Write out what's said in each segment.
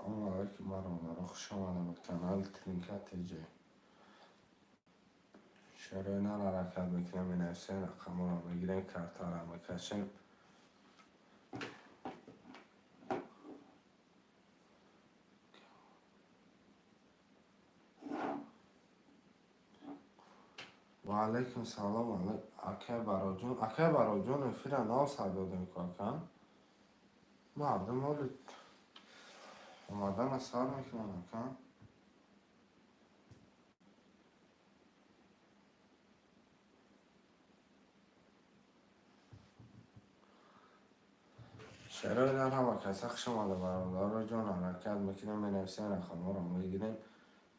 Салому алайкум, бародаро, хуш омадед ба канали Тринка ТЖ. Шерои нар ҳаракат мекунем, менависем, рақамҳоро мегирем, картаро мекашем. Ва алайкум салом, акай Бароҷон. Акай Бароҷон, эфира нав сар додем ку, ака. Мардум ҳоли омадана сар мекунанд, ака. Шерои нар ҳама каса хуш омада, бародаро ҷон, ҳаракат мекунем, менависем, рақамҳоро мегирем.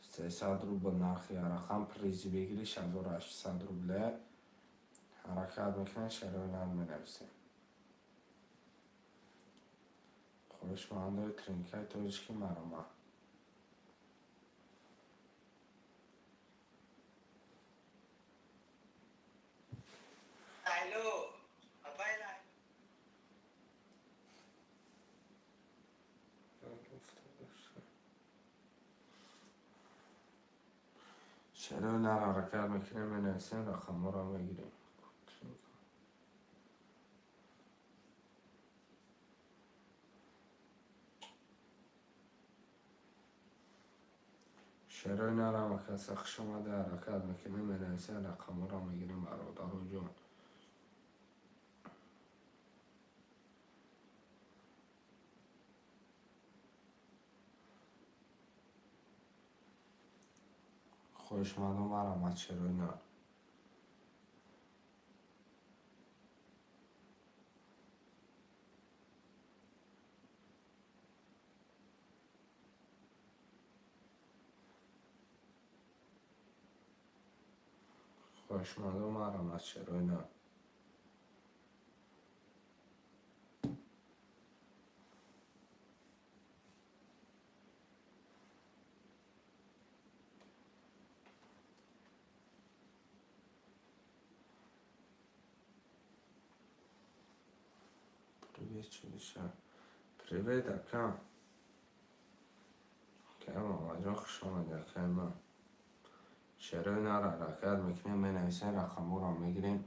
300 рубл нархи рақам, приз выигрыш 1800 рубле. Ҳаракат мекунем, шерои нар менависем. Хоҳишмандои тринкаи тоҷикӣ, маромад. Алло, апай. Шерои нар ҳаракат мекунем, менависем, рақамҳоро мегирем. Шерои нар ҳама каса хуш омада, ҳаракат мекунем, менависем, рақамҳоро мегирем, бародаро ҷон. Хоҳишмандон, марҳамат, шерои нар. Хоҳишмандон, марҳамат, шерои нар. Привет, чудеса. Привет, ака. Акай Мамаҷон, хуш омадӣ, акай ман. Шерои нар ҳаракат мекунем, менависем, рақамҳоро мегирем.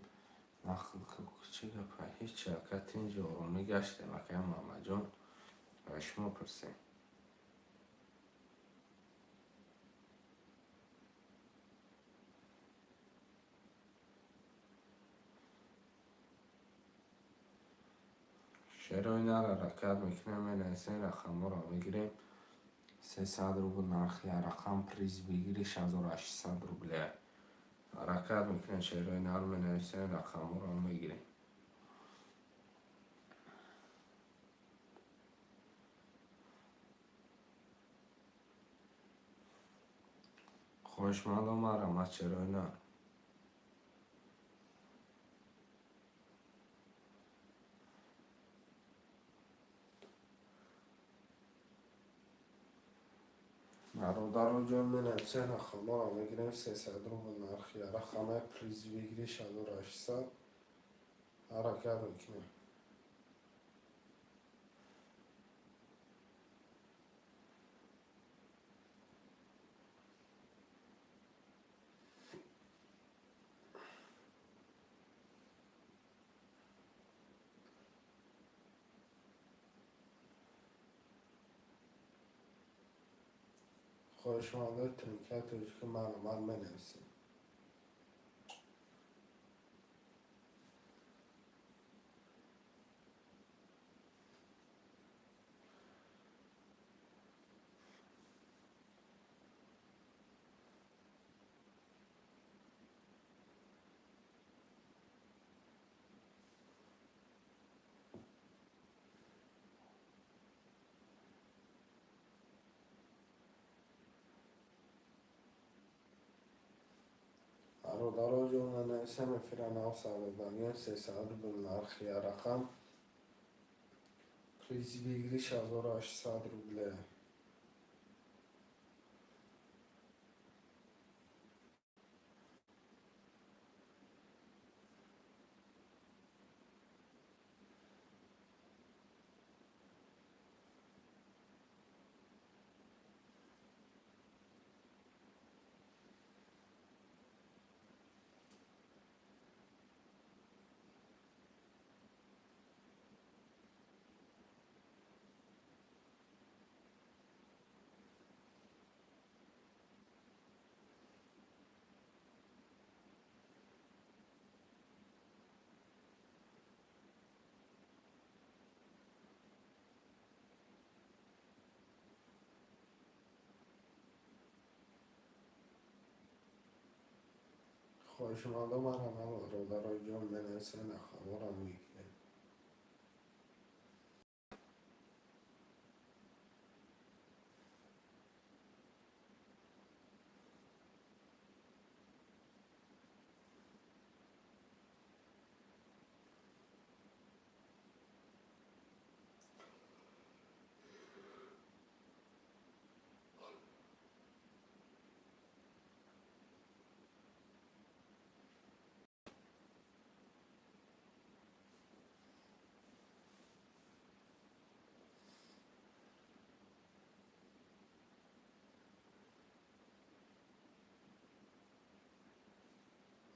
Нақл чӣ гапа? Ҳеҷ, ака, тинҷи оромӣ гаштем, акай Мамаҷон. Ва шумо пурсем. Шерои нар ҳаракат мекунем, менависем, рақамҳоро мегирем. 300 рубл нархи рақам, приз выигрыш 1800 рубле. Ҳаракат мекунем, шерои нар менависем, рақамҳоро мегирем. Хоҳишмандон, марҳамат, шерои нар. Бародаро ҷон, менависем, рақамҳоро мегирем. 300 рубл нархи рақаме, приз выигрыш 1800. Ҳаракат мекунем. Хоҳишмандои тринкаи тоҷикӣ, марҳамат, менависем. Бародаро ҷон, менависем, эфира нав сар доданием. 300 рубл нархи рақам, приз выигрыш 1800 рубле. Хоҳишмандо, марҳамат, бародарои ҷон, менависен, рақамҳоро мегирем.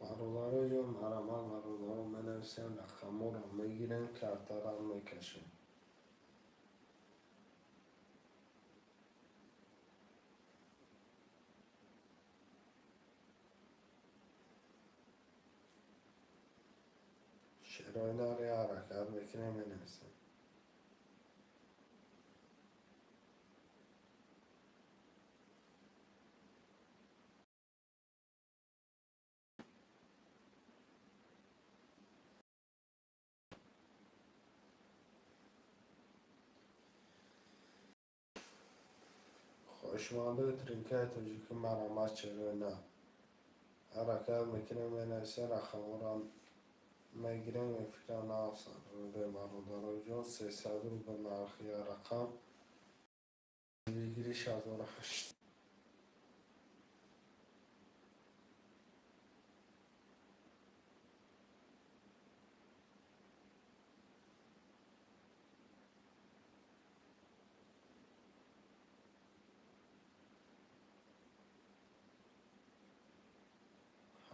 Бародарои ҷон, марҳамат, бародаро, менависем, рақамҳоро мегирем, картаро мекашем. Шерои нари ҳаракат мекунем, менависем. Хоҳишмандои тринкаи тоҷикӣ, марҳамат, шерои на ҳаракат мекунем, менависем, рақамҳоро мегирем, эфира нав сар бародарои ҷон. 300 рубл нархи як рақам, выигрыш 1800.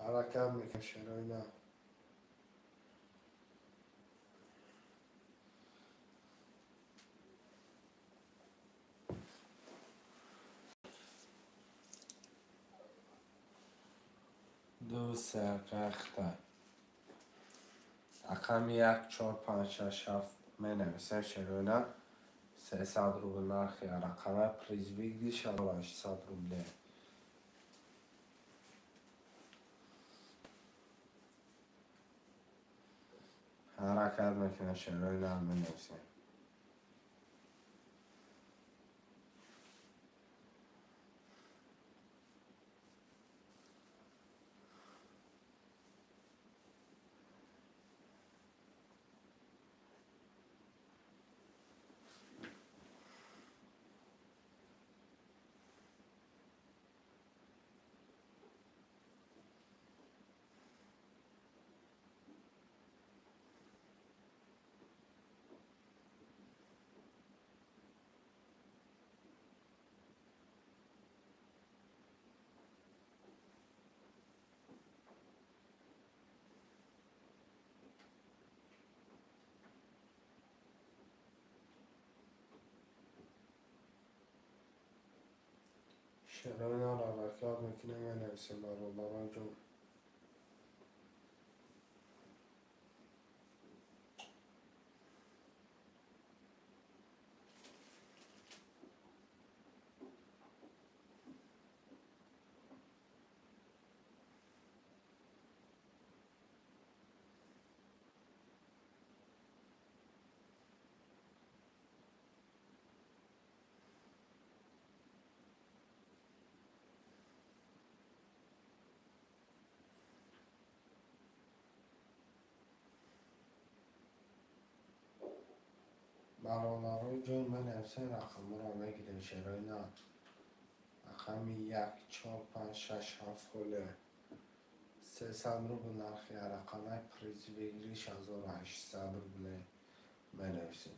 Ҳаракат мекунем, шерои на. Ду, се, акахта рақами як, чор, панҷ, шаш, ҳафт менависем, шерои на. 300 рубл нархи рақама, приз выигрыш 800 рубле. Ҳаракат мекунем, шерои на, менависем. Шерои нар ҳаракат мекунем, менависем, бародарон ҷон. Бародарои ҷон, менависем, рақамҳоро мегирем, шерои на. Рақами як, чор, панҷ, шаш, ҳафт холе. 300 рубл нархи рақамаи, приз выигрыш 1800 рубле, менависем.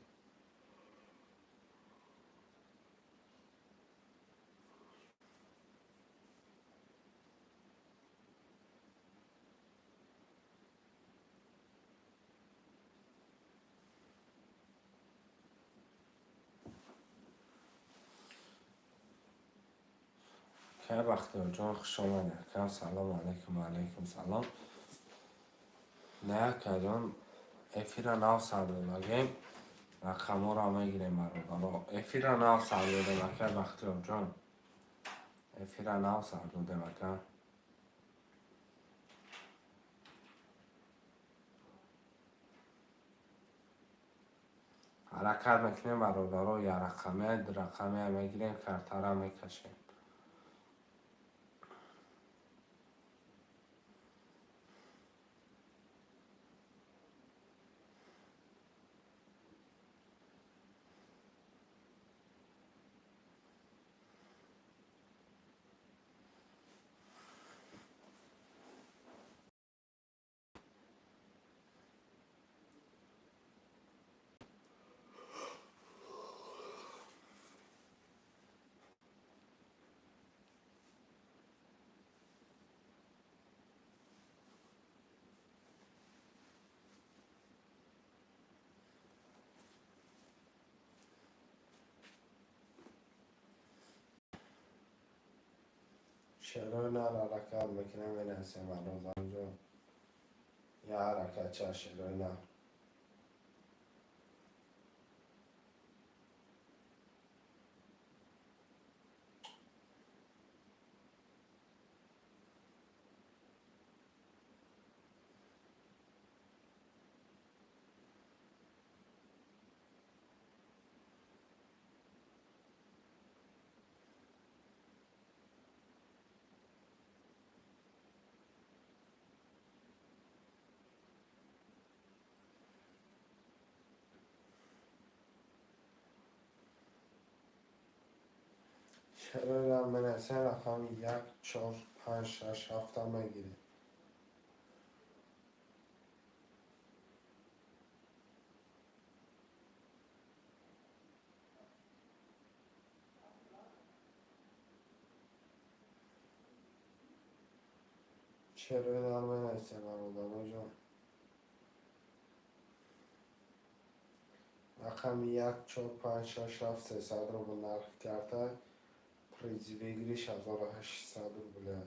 Акай Бахтиёрҷон, хуш омадед. Акам, салом алейкум. Алейкум салом. Не, акаҷон, эфира нав сар додагем, рақамҳоро мегирем, бародаро. Эфира нав сар додем, акай Бахтиёрҷон, эфира нав сар додем, ака. Ҳаракат мекунем, бародаро, як рақаме, ду рақаме мегирем, картара мекашем. Шерои нар ҳаракат мекунем, менависем, бародарҷон. Я ҳаракатча шерои нар. Шерои нар менависем, рақами як, чор, панҷ, шаш, ҳафта мегирем. Шерои нар менависем, бародароҷон. Рақами як, чор, панҷ, шаш, ҳафт, 300 рубл нархи карта. Приз выигрыш 1800 рубля.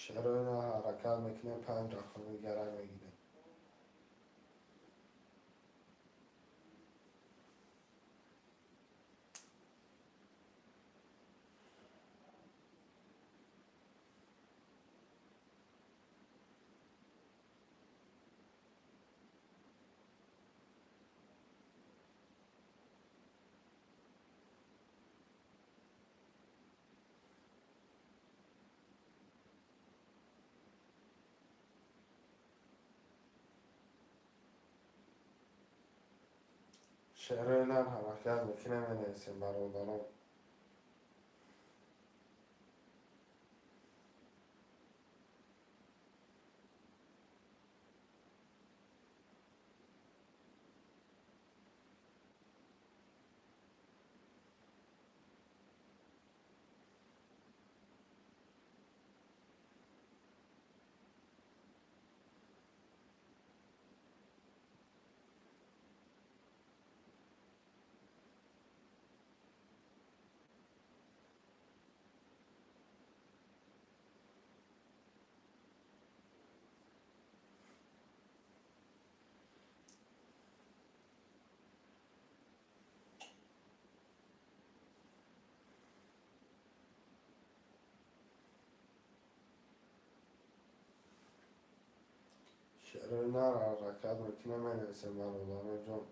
Шерои нар ҳаракат мекунем, панҷ рақами дигара мегирем. Шерои нар ҳаракат мекунем, менависем, бародарон. Шерои нар ҳаракат мекунем, менависем, бародароҷон.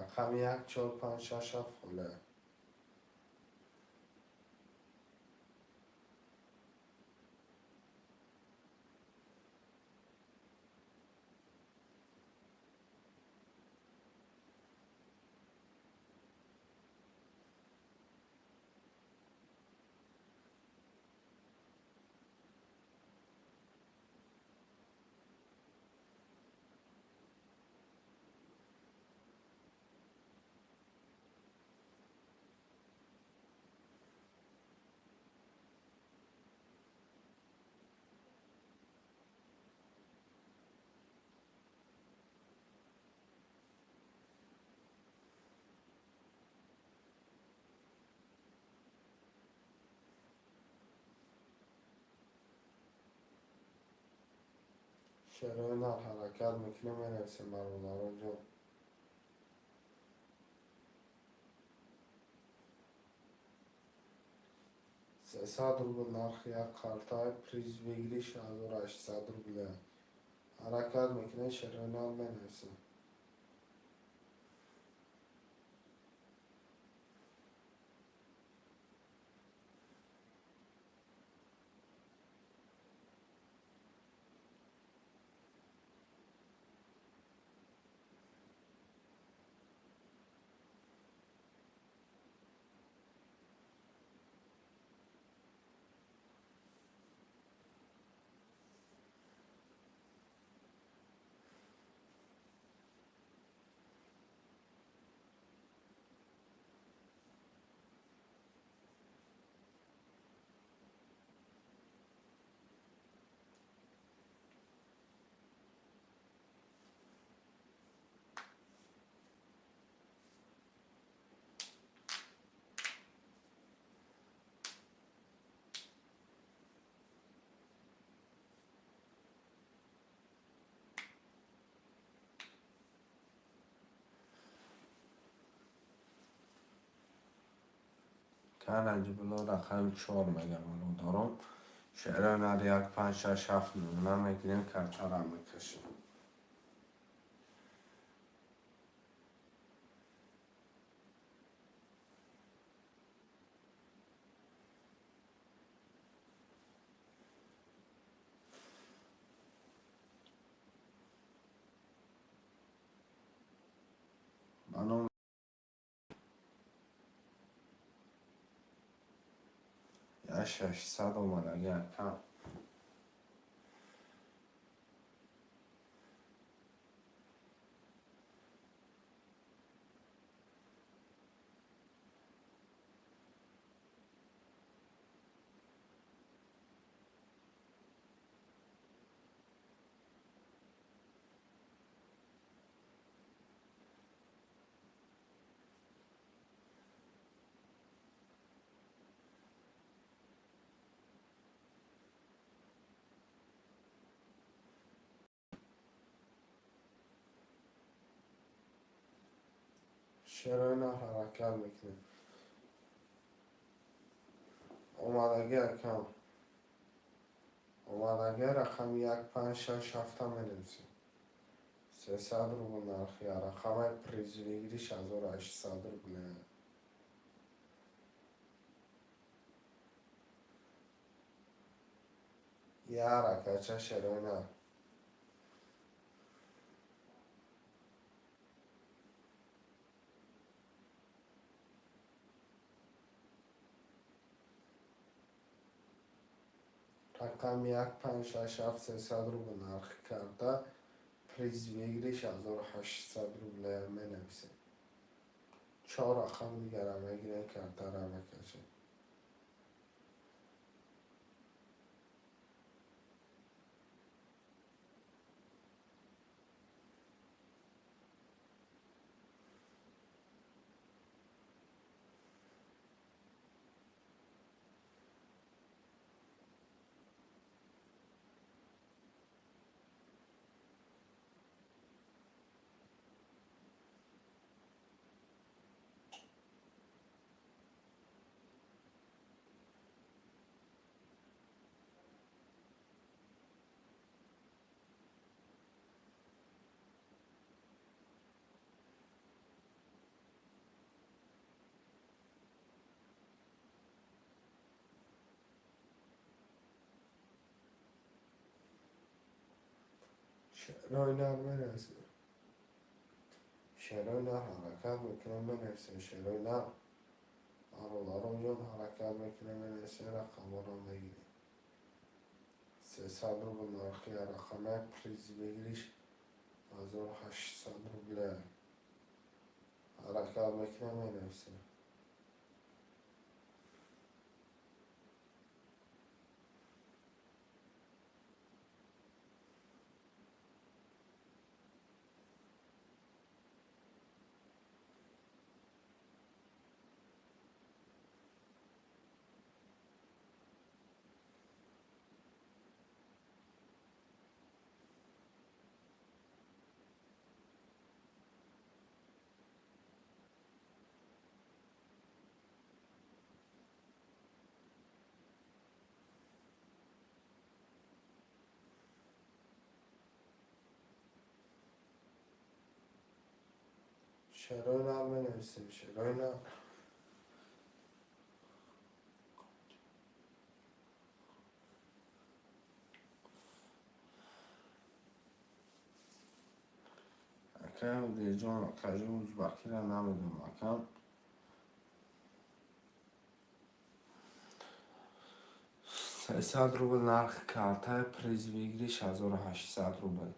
Рақами як, чор, панҷ, шаш, ҳафт холе. Шерои нар ҳаракат мекунем, менависем, бародароҷон. 300 рубл нархи як карта, приз выигрыш 1800 рубля. Ҳаракат мекунем, шерои нар менависем. Канаҷибулло рақами 4 мегам, бародарон. Шерои нар 1, 5, 6, 7 намуна мегирем, картара мекашем. Ба номи 600 омадаги, ака. Шерои нар ҳаракат мекунем. Омадаги, акам. Омадаги рақами 1, 5, 6, 7 менависем. 300 рубл нархи рақамаи, приз выигрыш 1800 рубля. Як ҳаракатча, шерои нар. Рақами 1, 5, 6, 7, 300 рубл нархи карта, приз выигрыш 1800 рубля менависем. Чор рақами дигара мегирем, картара мекашем. Шерои нар менависем. Шерои нар ҳаракат мекунем, менависем. Шерои нар, бародарон, ҳаракат мекунем, менависем, рақамҳоро мегирем. 300 рубл нархи рақамаи, приз выигрыш 1800 рубля. Ҳаракат мекунем, менависем. Шерои нар менависем, шерои нар. Акам Дилҷон, акаҷон, узбакиро намедонам, акам. 300 рубл нархи картаи, приз выигрыш 1800 рубл.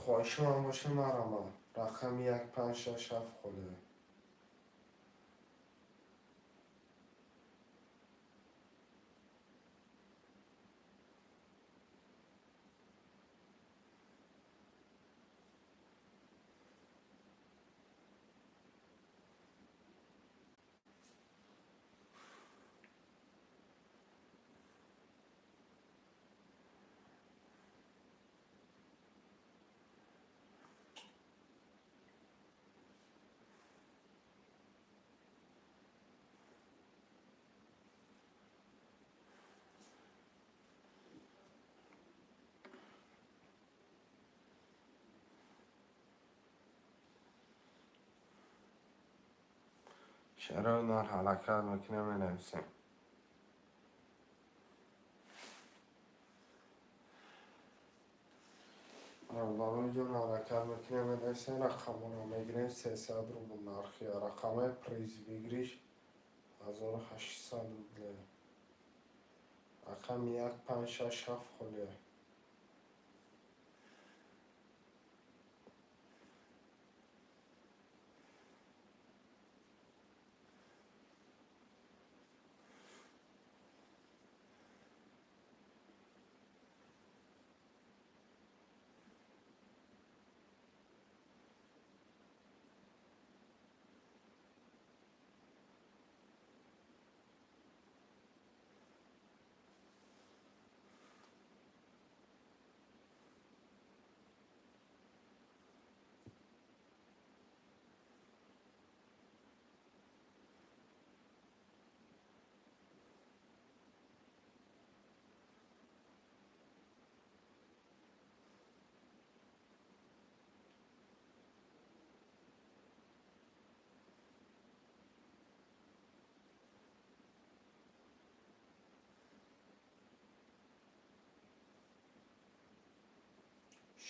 Хоҳишманд боша, марама. Рақами 1, 5, 6, 7 холия. Шарои нар ҳаракат мекунем, менависем. Бародарои ҷон, ҳаракат мекунем, менависем, рақамҳоро мегирем. 300 рубл нархи рақамаи, приз выигрыш 1800 рубле. Рақами 1, 5, 6, 7 холия.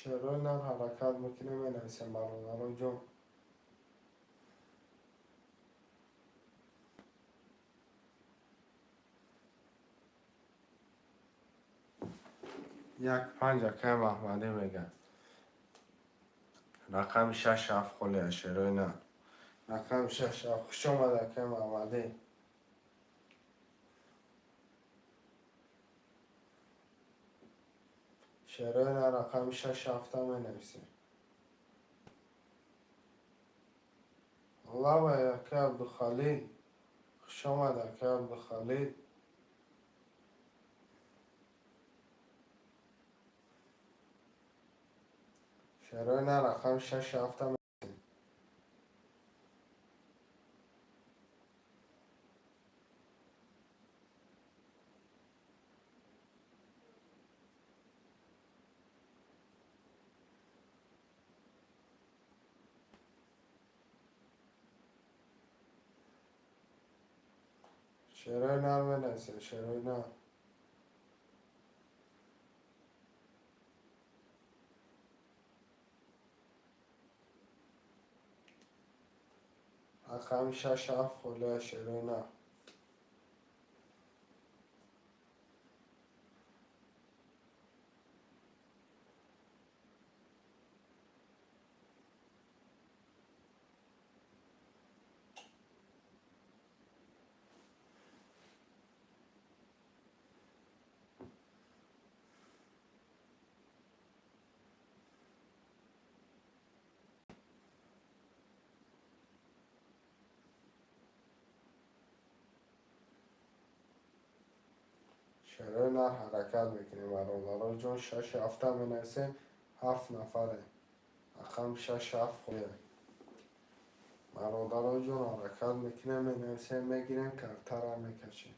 Шерои нар ҳаракат мекунем, менависем, бародарои ҷон. 1, 5, акай Маҳмадӣ мегӯяд. Рақами 6, 7 холия, шерои нар. Рақами 6, 7. Хуш омад, акай Маҳмадӣ. Шерои нар, рақами 6, 7-а менависем. Лава, акай Абдухалил. Хуш омад, акай Абдухалил. Шерои нар, рақами 6, 7-а менависем. Шерои нар менависем, шерои нар. Рақами 6, 7 холия, шерои нар. Шерои нар ҳаракат мекунем, бародарои ҷон, 6, 7-а менависем, ҳафт нафаре. Рақами 6, 7 холия. Бародарои ҷон, ҳаракат мекунем, менависем, мегирем, картара мекашем.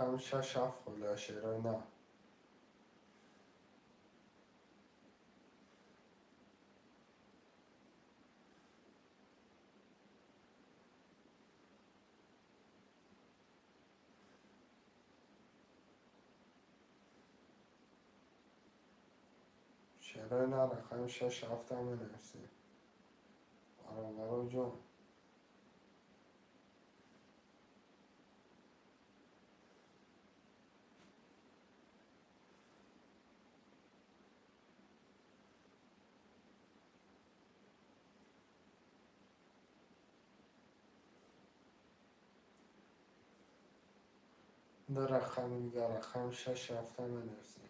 Рақами шаш ҳафт холия, шерои на. Шерои на, рақами шаш ҳафта менависем. Бародаро ҷон. Ду рақами дигар, рақами шаш ҳафта менависем.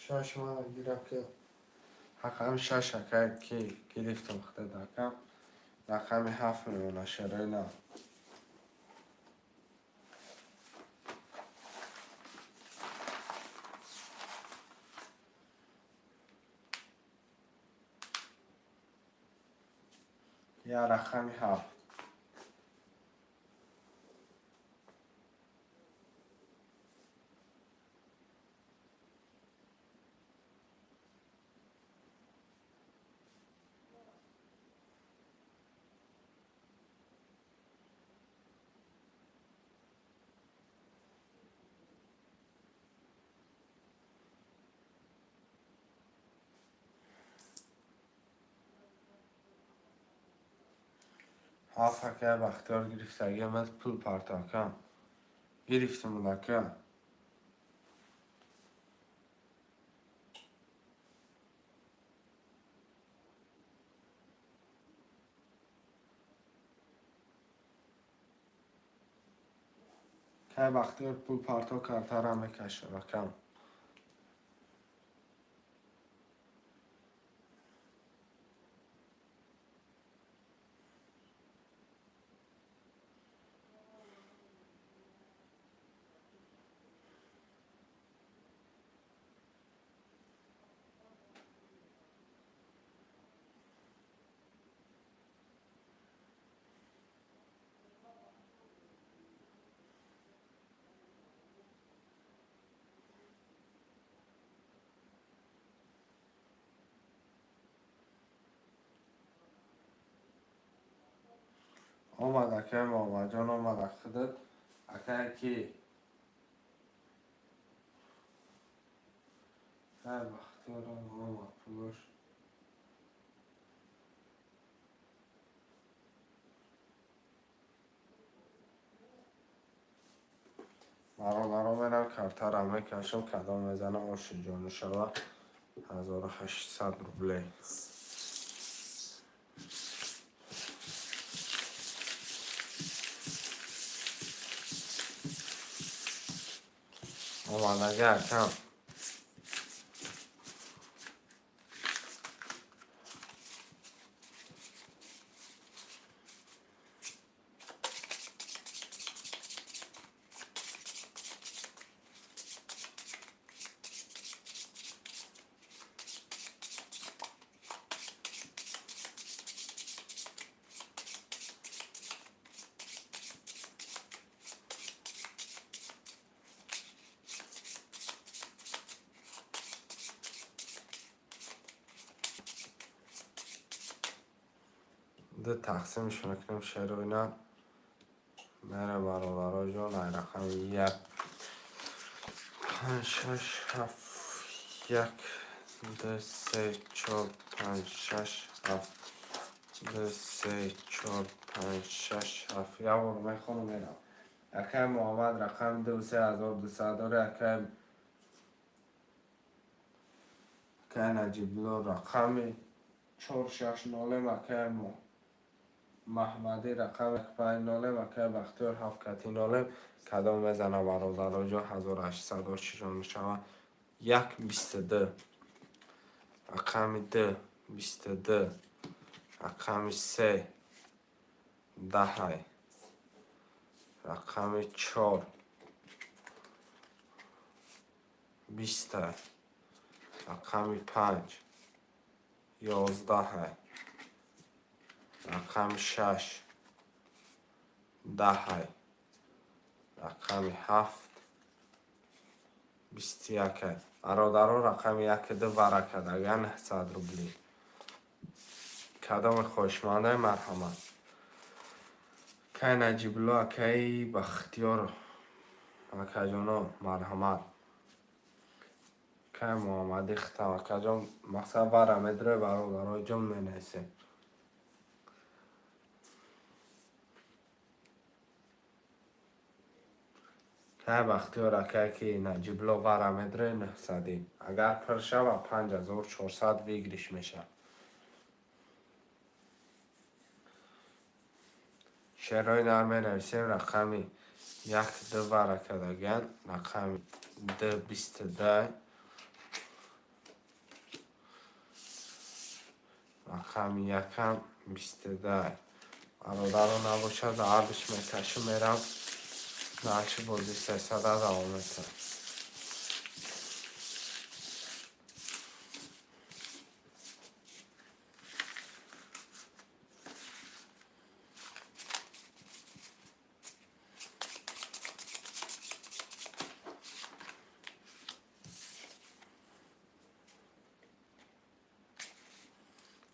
Шаш мана гирам, ки рақами шаш ака ки гирифтам худат акам. Рақами ҳафт мемона, шерои нав. Я рақами ҳафт. Ҳафт ака Бахтиёр гирифтагӣ ман пул партакам. Гирифтам ака. Кай Бахтиёр пул парто картара мекашам акам. Омад акай Муҳаммадҷон, омад худат. Акай ки кай Бахтиёрам омад пулош. Бародаро мерам картара мекашам, кадом мезана оши ҷону шава 1800 рублей. Омадаги акам. Ду тақсимш мекунем шероина. Мере бародаро ҷон, ай рақами як панҷ шаш ҳафт як ду се чор панҷ шаш ҳафт ду се чор панҷ шаш ҳафт. Як бор мехонам, мерам. Акай Муҳаммад рақами ду 3200 дори, акай Наҷибулло рақами чор шаш нолем, акай Маҳмадӣ рақами панҷ нолем, акай Бахтиёр ҳафт кати нолем. Кадом мезана бародаро ҷон, 1800 ошиҷон мешава. Як 22, рақами ду 22, рақами се 10-ай, рақами чор 20-ай, рақами панҷ 11-ай, рақами шаш 10-ай, рақами ҳафт 21-ай. Бародаро, рақами яки ду варакадага 900 рубли. Кадоми хоҳишмандай, марҳамат. Кай Наҷибулло, акаи Бахтиёр, акаҷоно, марҳамат. Кай Муҳаммадӣ хитам, акаҷон, мақсад вара медрои, бародарои ҷон, менависем. Кай Бахтиёр, акае ки Наҷибло вара медрои 900-ӣ. Агар пур шава, 5400 выигрыш мешавад. Шерои нар менависем, рақами як ду варакадаган, рақами ду 22, рақами якам 22. Бародаро, набошад, ардиш мекашим, мерам дальше, бози 300-а давом метавад.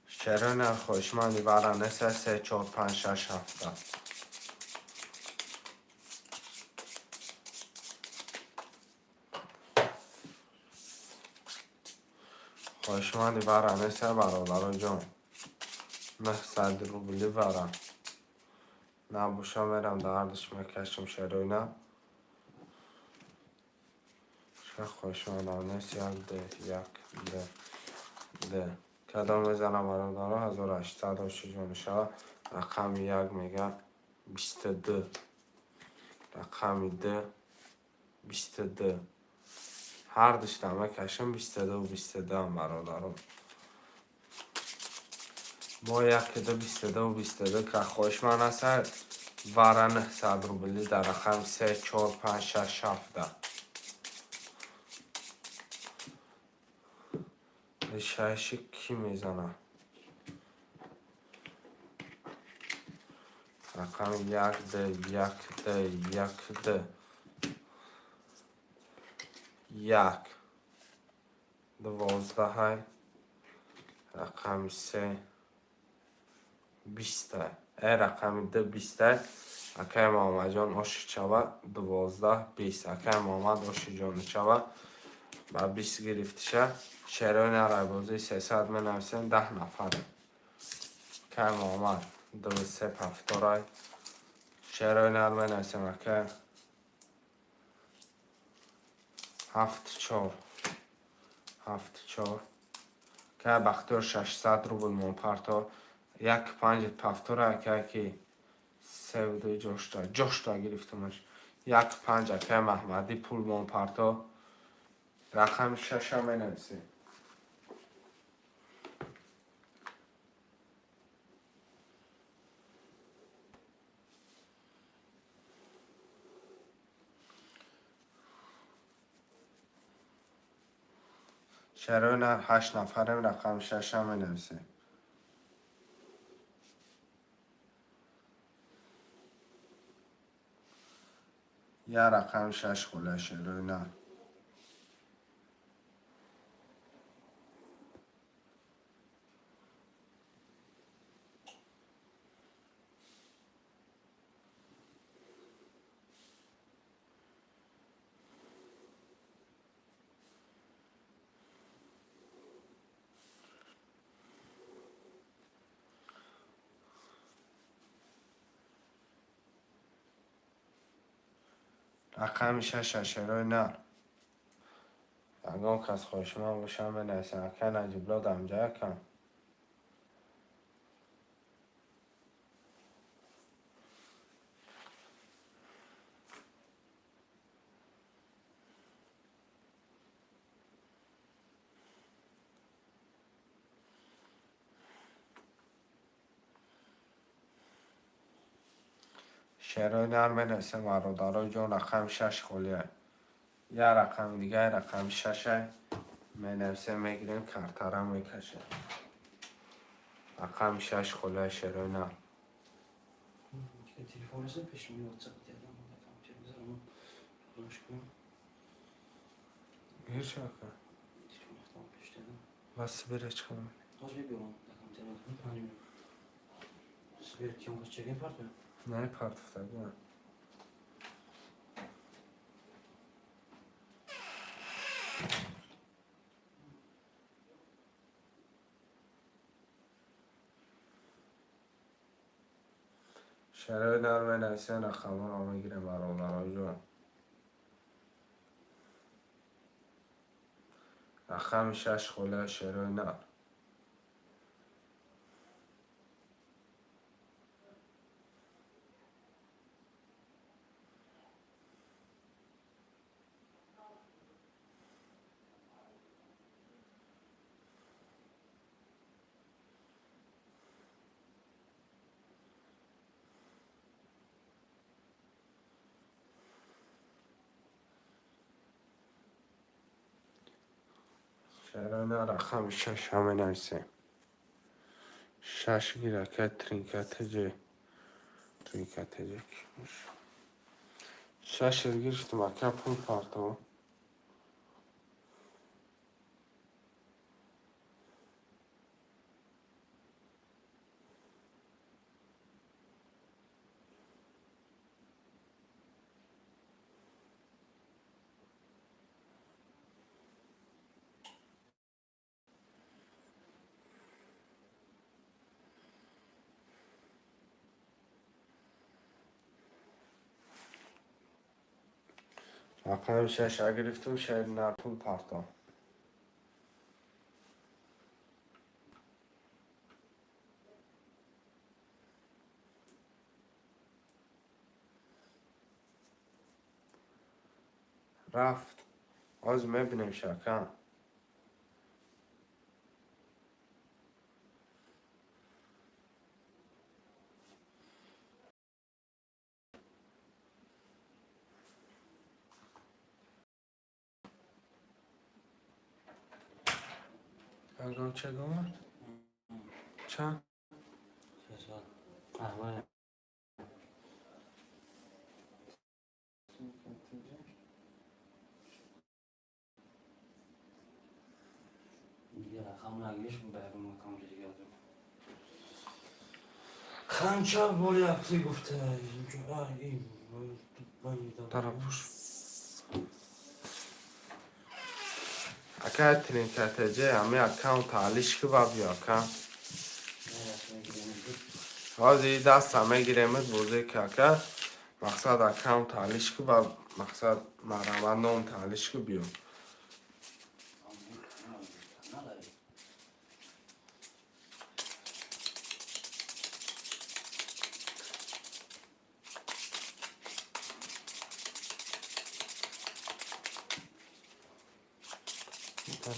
Шерои нар хоҳишманди вара неста, се, чор, панҷ, шаш, ҳафта. Хоҳишманди вара неста, бародаро ҷон. 900 рубли вара. Набоша, мерам дардиш мекашам шерои нар. Ша хоҳишмандам нест, як д, як д, д. Кадом мезанам, бародаро, 1800 ошиҷон мешавад. Рақами як мега 22. Рақами д 22. Ҳар душта мекашам 22 22, бародаро. Мо яки ду 22 22 ка хоҳишманд аст вара 900 рубли дар рақами се, чор, панҷ, шаш, ҳафта. Шаши кӣ мезанад? Рақами як д, як д, як д. Як 12-ай, рақами се 20-ай. Рақами д 20-ай. Акай Муҳаммадҷон ошичава 12 20. Акай Муҳаммад ошиҷоничава ба 20 гирифтиша. Шерои нарай бозии 300 менависем, 10 нафаре. Акай Муҳаммад ду се повторай. Шерои нар менависем, акай ҳафт чор. Ҳафт чор. Акай Бахтиёр 600 рубл монпарто. Як панҷ повтора, акай ки севду ҷошта. Ҷошта гирифтамаш. Як панҷ акай Маҳмадӣ пул монпарто. Рақами шаша менависем. Шерои нар ҳашт нафарем, рақами шаша менависем. Я рақами шаш хола шерои нар. Рақами шаша шерои нар. Ягон кас хоҳишманд бошам, менависем. Акай Наҷибло дамҷа якам. Шерои нар менависем, бародарои ҷон, рақами шаш холия. Як рақами дига, рақами шаша менависем, мегирем, картара мекашем. Рақами шаш холия, шерои нар. Телефон аст пеши ми, WhatsApp дедам, компютер гузарам, гӯш кунам. Гир шака. Телефон худам пеш дедам. Бас бира чӣ? Ҳозир мебиёрам, дар компютер мекунам, 5 минут. Сбер ким чеген партоя? Не, партофтага. Шарои нар менависем, рақамҳоро мегирем, бародарои ҷон. Рақами шаш холия, шерои нар. Шерои нар, рақами шаша менависем. Шаш гирака, тринкатеҷе. Тринкатеҷе. Шаш гирифтем, ака, пул парто. Рақами шаша гирифтем, шери нар, пул парто. Рафт. Ҳозир мебинем, шака. Ягон чек омад? Чанд? Сесад. Аҳвай. Дига рақам нагириш, ба ягон аккаунти дига дод. Қанча боляпти гуфта инҷо ин. Тарапуш. Ака, тринкатеҷе, ҳами аккаунт алиш ки ба биё, ака. Ҳозир даста мегиремед бозе ки, ака, мақсад аккаунт алиш ки ба мақсад марҳамат, ном таалиш ки биё.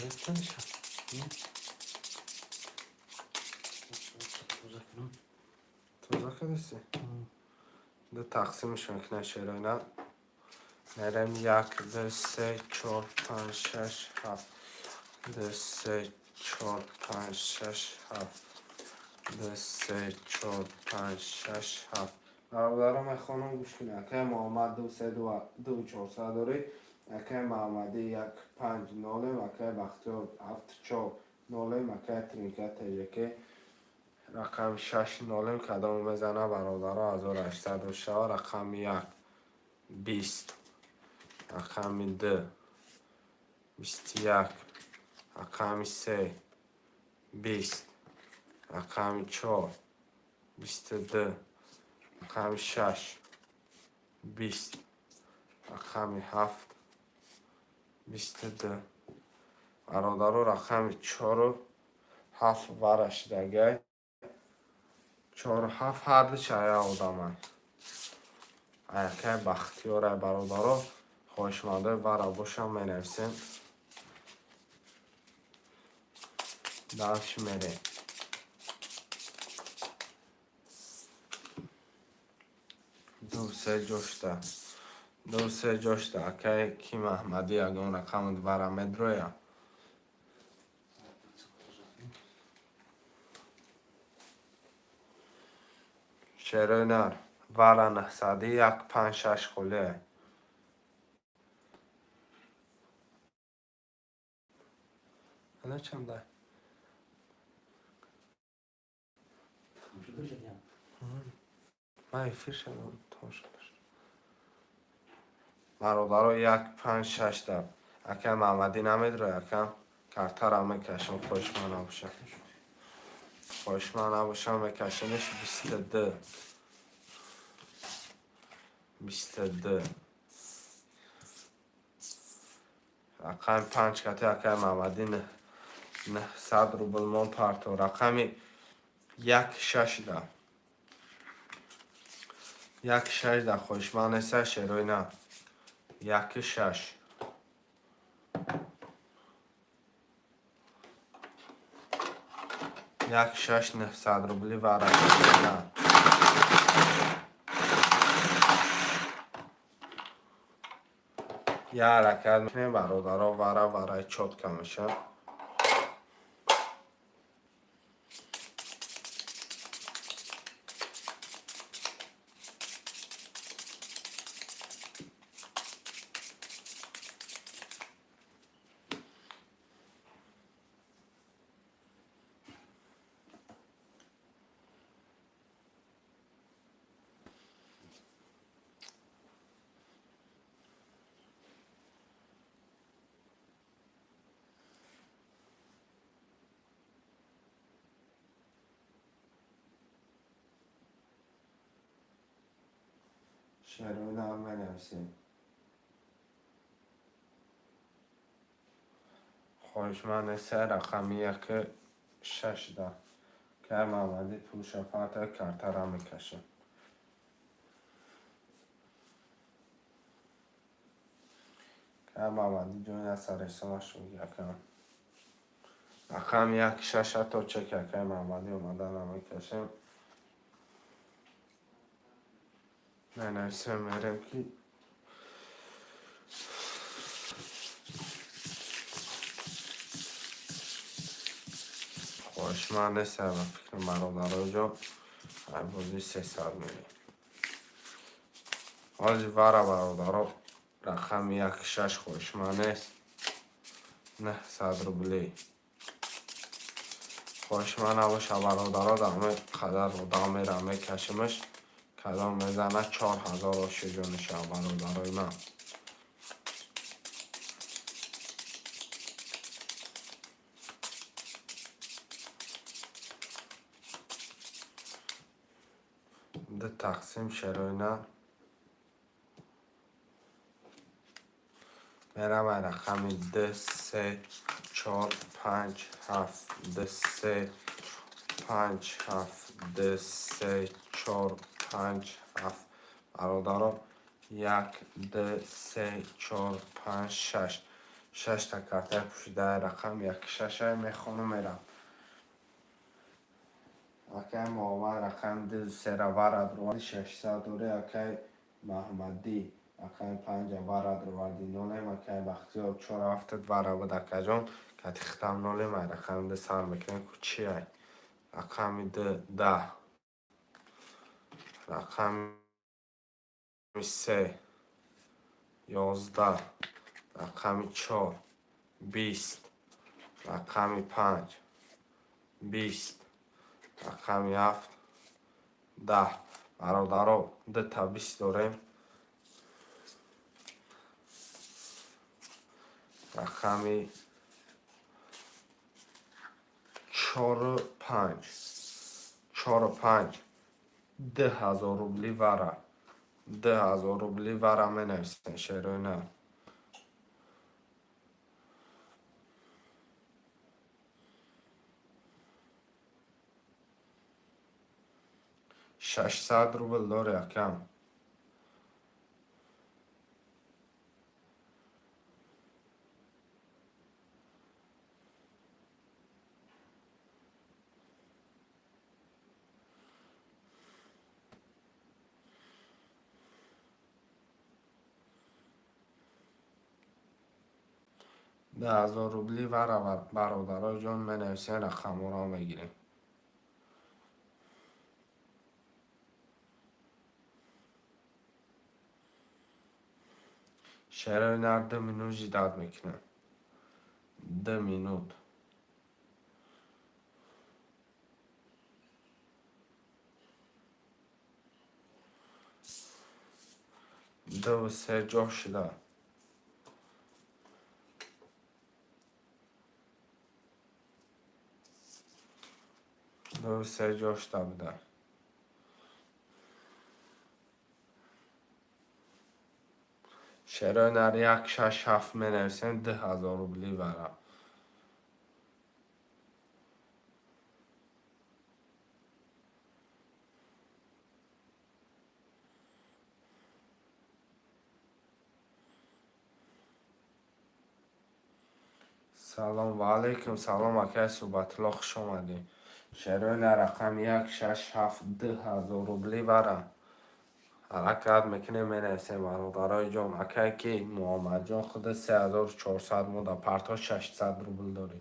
Интернет. Тоза кунам. Тоза кардасӣ? Ду тақсимш мекунад, шероина. Мерем: як, ду, се, чор, панҷ, шаш, ҳафт. Ду, се, чор, панҷ, шаш, ҳафт. Ду, се, чор, панҷ, шаш, ҳафт. Бародаро, мехонам, гӯш кунед. Акай Муҳаммад ду, се, ду, ду, чорсад дорӣ. Акай Маҳаммадӣ як, панҷ, нолем. Акай Бахтиёр ҳафт, чор, нолем. Акай Тринка ТЖК рақами шаш нолем. Кадом мезана, бародаро, 1800 шава. Рақами як 20, рақами ду 21, рақами се 20, рақами чор 22, рақами шаш 20, рақами ҳафт 22. Бародаро, рақами чору ҳафт вара шидагай. Чору ҳафт ҳарду шая одамай. Аякай Бахтиёрай, бародаро, хоҳишмандои вара бошам, менависем. Дальше мерем. Ду се ҷошта. Ду се ҷошта. Акай ки Маҳмадӣ ягон рақам вара медроя. Шерои нар. Вара наҳсади як панҷ шаш холия. Ана чанда? Ман эфир шавам тамошо. Бародаро як панҷ шашта. Ака Маҳмадӣ намедроя, ака? Картара мекашам, хоҳишманд набошам. Хоҳишманд набошам, мекашемш 22. 22. Рақами панҷ кати акай Маҳмадӣ 900 рубл мон парто. Рақами як шашда. Як шашда хоҳишманд неста шерои на. Як шаш. Як шаш 900 рубли ва рақами на. Я ҳаракат мекунем бародаро вара вараи чётка мешавад. Шерои нар менависем. Хоҳишманд неста рақами яки шашда. Кай Маҳмадӣ пулша парта картара мекашем. Кай Маҳмадӣ ҷои насаресонаш якам. Рақами як шаша то чек акай Маҳмадӣ омада намекашем. Менависем мерем ки хоҳишманд неста ба фикри бародаро ҷо бозӣ 300 мерем. Ҳози вара бародаро рақами як шаш хоҳишманд нест. 900 рубли. Хоҳишманд набоша бародаро дар ҳамин қадар одам мерам мекашимаш. Кадом мезана 4000 ошиҷо мешава бародарои ман. Ду тақсим шерои нар. Мерам ай рақами ду се чор панҷ ҳафт ду се панҷ ҳафт ду се чор панҷ ҳафт. Бародаро як ду се чор панҷ шаш. Шашта картаи пӯшидаи рақам як шаша мехонам мерам. Акай Муҳаммад рақами ду сера варад роварди 600 дори акай Маҳмадӣ рақами панҷа варад роварди нолем акай Бахтиёр чор ҳафтад вара буд акаҷон кати хитам нолем ай рақами ду сар мекунем ку чи ай рақами ду даҳ рақами се 11 рақами чор 20 рақами панҷ 20 рақами ҳафт 10. Бародаро дута бист дорем. Рақами чору панҷ. Чору панҷ 2000 рубли вара. 2000 рубли вара менависем шерои нар. 600 рубл дори акам. 2000 рубли вара, бародарои ҷон, менависем, рақамҳоро мегирем. Шерои нар 2 минут ждать мекунам. 2 минут. Дуву се ҷо шуда. Дуву се ҷо шуда буда. Шерои нар як шаш ҳафт менависем, 2000 рубли вара. Салом ва алайкум салом, акай Суҳбатулло, хуш омадӣ. Шерои нар рақами як шаш ҳафт, 2000 рубли вара. Ҳаракат мекунем, менависем, бародарои ҷон. Акай ки Муҳаммадҷон, худа 3400 мода парто 600 рубл дорӣ.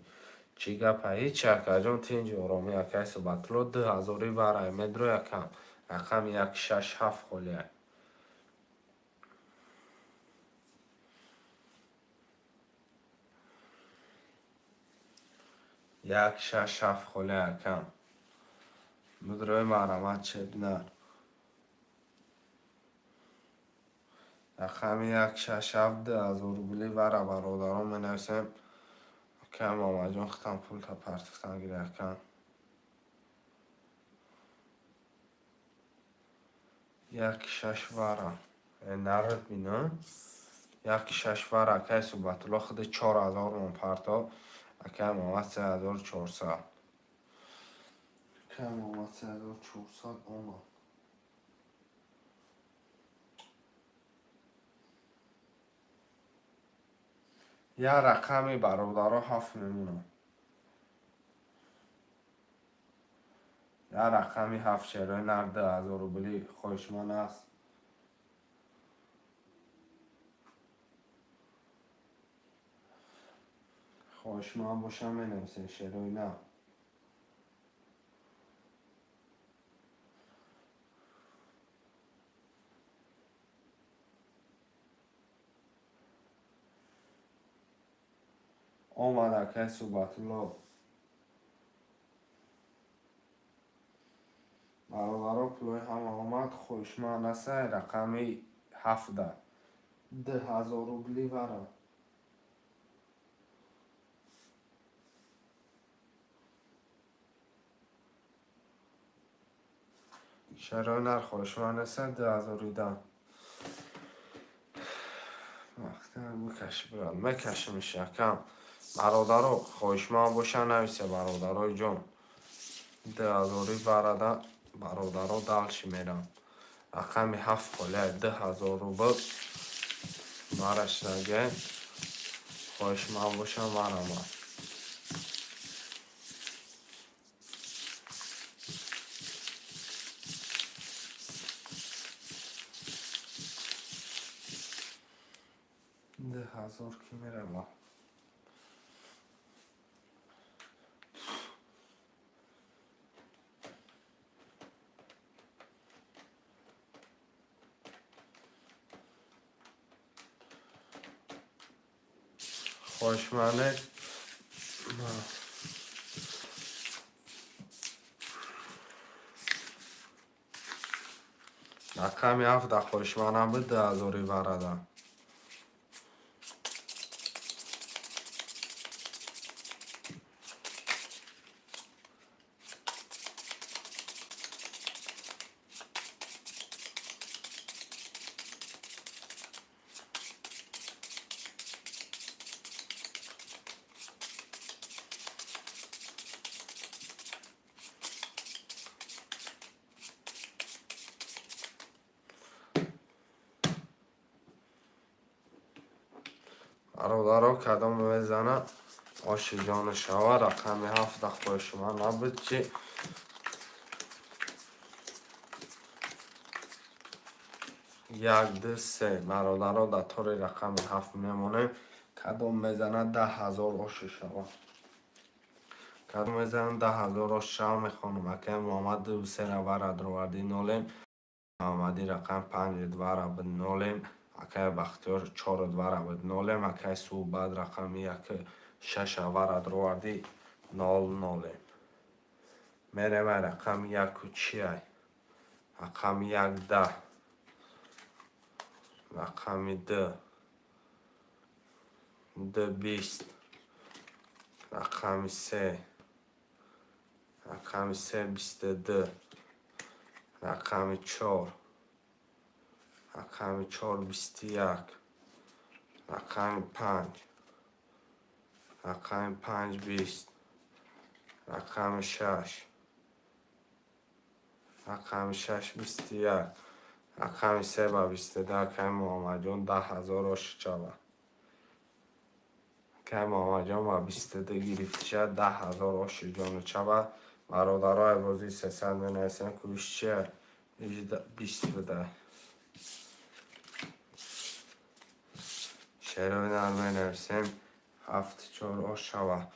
Чӣ гапа? Ҳеч, акаҷон, тинҷи оромӣ, акай Суҳбатулло, 2000-и вара медро якам. Рақами як шаш ҳафт холия. Як шаш ҳафт холия, акам. Мудрои марҳамат, чебнар. Рақами як шаш ҳафт, 2000 рубли вара, бародарон, менависем. Акай Муҳаммадҷон, худам пулта партофтан гири, акам. Як шаш вара. Народ бино. Як шаш вара, акай Суҳбатулло, худи 4000 мон парто. Акай Муҳаммад 3400. Акай Муҳаммад 3400 омад. Як рақами, бародаро, ҳафт мемонад. Як рақами ҳафт, шерои нар, 2000 рубли хоҳишманд аст. Хоҳишманд бошам, менависем, шерои нар. Омад, акай Суҳбатулло. Бародаро, пулои ҳама омад, хоҳишманд аст рақами ҳафта. 2000 рубли вара. Шерои нар хоҳишманд аст 2010. Вақта мекаши, брат, мекашимиш, акам. Бародаро, хоҳишманд боша, нависе, бародарои ҷон. 2000-и варада, бародаро, дальше мерам. Рақами ҳафт холия, 2000 рубл. Вараш наге. Хоҳишманд боша, марҳамат. 2000 ки мерава. Хоҳишманде. Рақами ҳафта хоҳишмандам буд, 2000-и варада. Бародаро, кадом мезана, оши ҷону шава. Рақами ҳафта хоҳишманд набуд чи? Як, ду, се, бародаро, дар тори рақами ҳафт мемонем. Кадом мезанад, 10 000 оши шава. Кадом мезанад, 10 000 ош шава, мехонам. Акай Муҳаммад ду сера вара дроварди, нолем. Муҳаммадӣ рақами панҷи двара буд, нолем. Акай Бахтиёр чору двара буд, нолем. Акай Суҳбат рақами як шаша вара дроварди, нол нолем. Мерем ай рақами яку чиай? Рақами як 10. Рақами ду. Ду 20. Рақами се. Рақами се 22. Рақами чор. Рақами чор 21. Рақами панҷ. Рақами панҷ 20. Рақами шаш. Рақами шаш 21. Рақами се ба 22, акай Муҳаммадҷон, 10 000 оши шава. Акай Муҳаммадҷон ба 22 гирифтиша, 10 000 оши ҷону шава. Бародарои бозии 300 менависем, кӯш чия? 20 буда. Шерои нар менависем, ҳафт чор ош шава.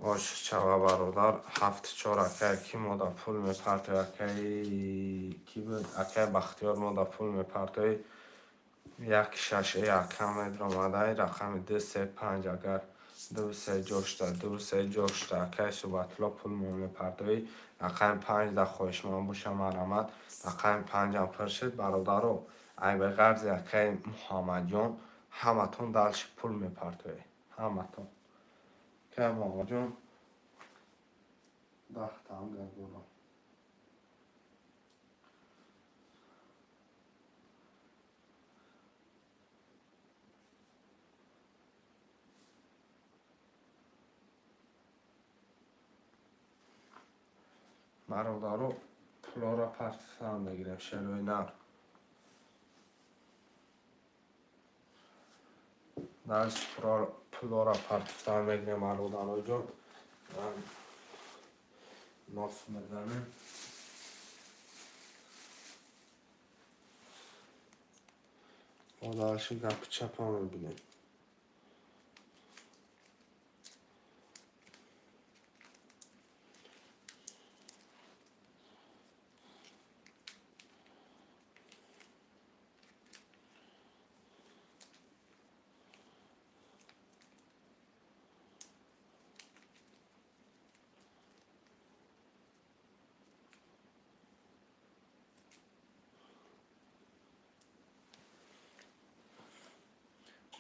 Ош шава, бародар, ҳафт чор. Акай ки мода пул мепартои, акай ки буд? Акай Бахтиёр мода пул мепартои, як шаш ака медромадай, рақами ду се панҷ, агар ду се ҷошта, ду се ҷошта, акай Суҳбатулло пул мепартоӣ, рақами панҷ да хоҳишманд боша, марҳамат. Рақами панҷам пур шуд, бародаро. Ай беғарзи акай Муҳаммадҷон ҳаматон дальше пул мепартоед, ҳаматон. Акай Муҳаммадҷон 10 танга дорам. Бародаро, пулоро партифтан мегирем, шерои нар. Дальше пулоро партифтан мегирем, бародароҷон. Нос мезанем. Бо дальше гапи чапа мебинем.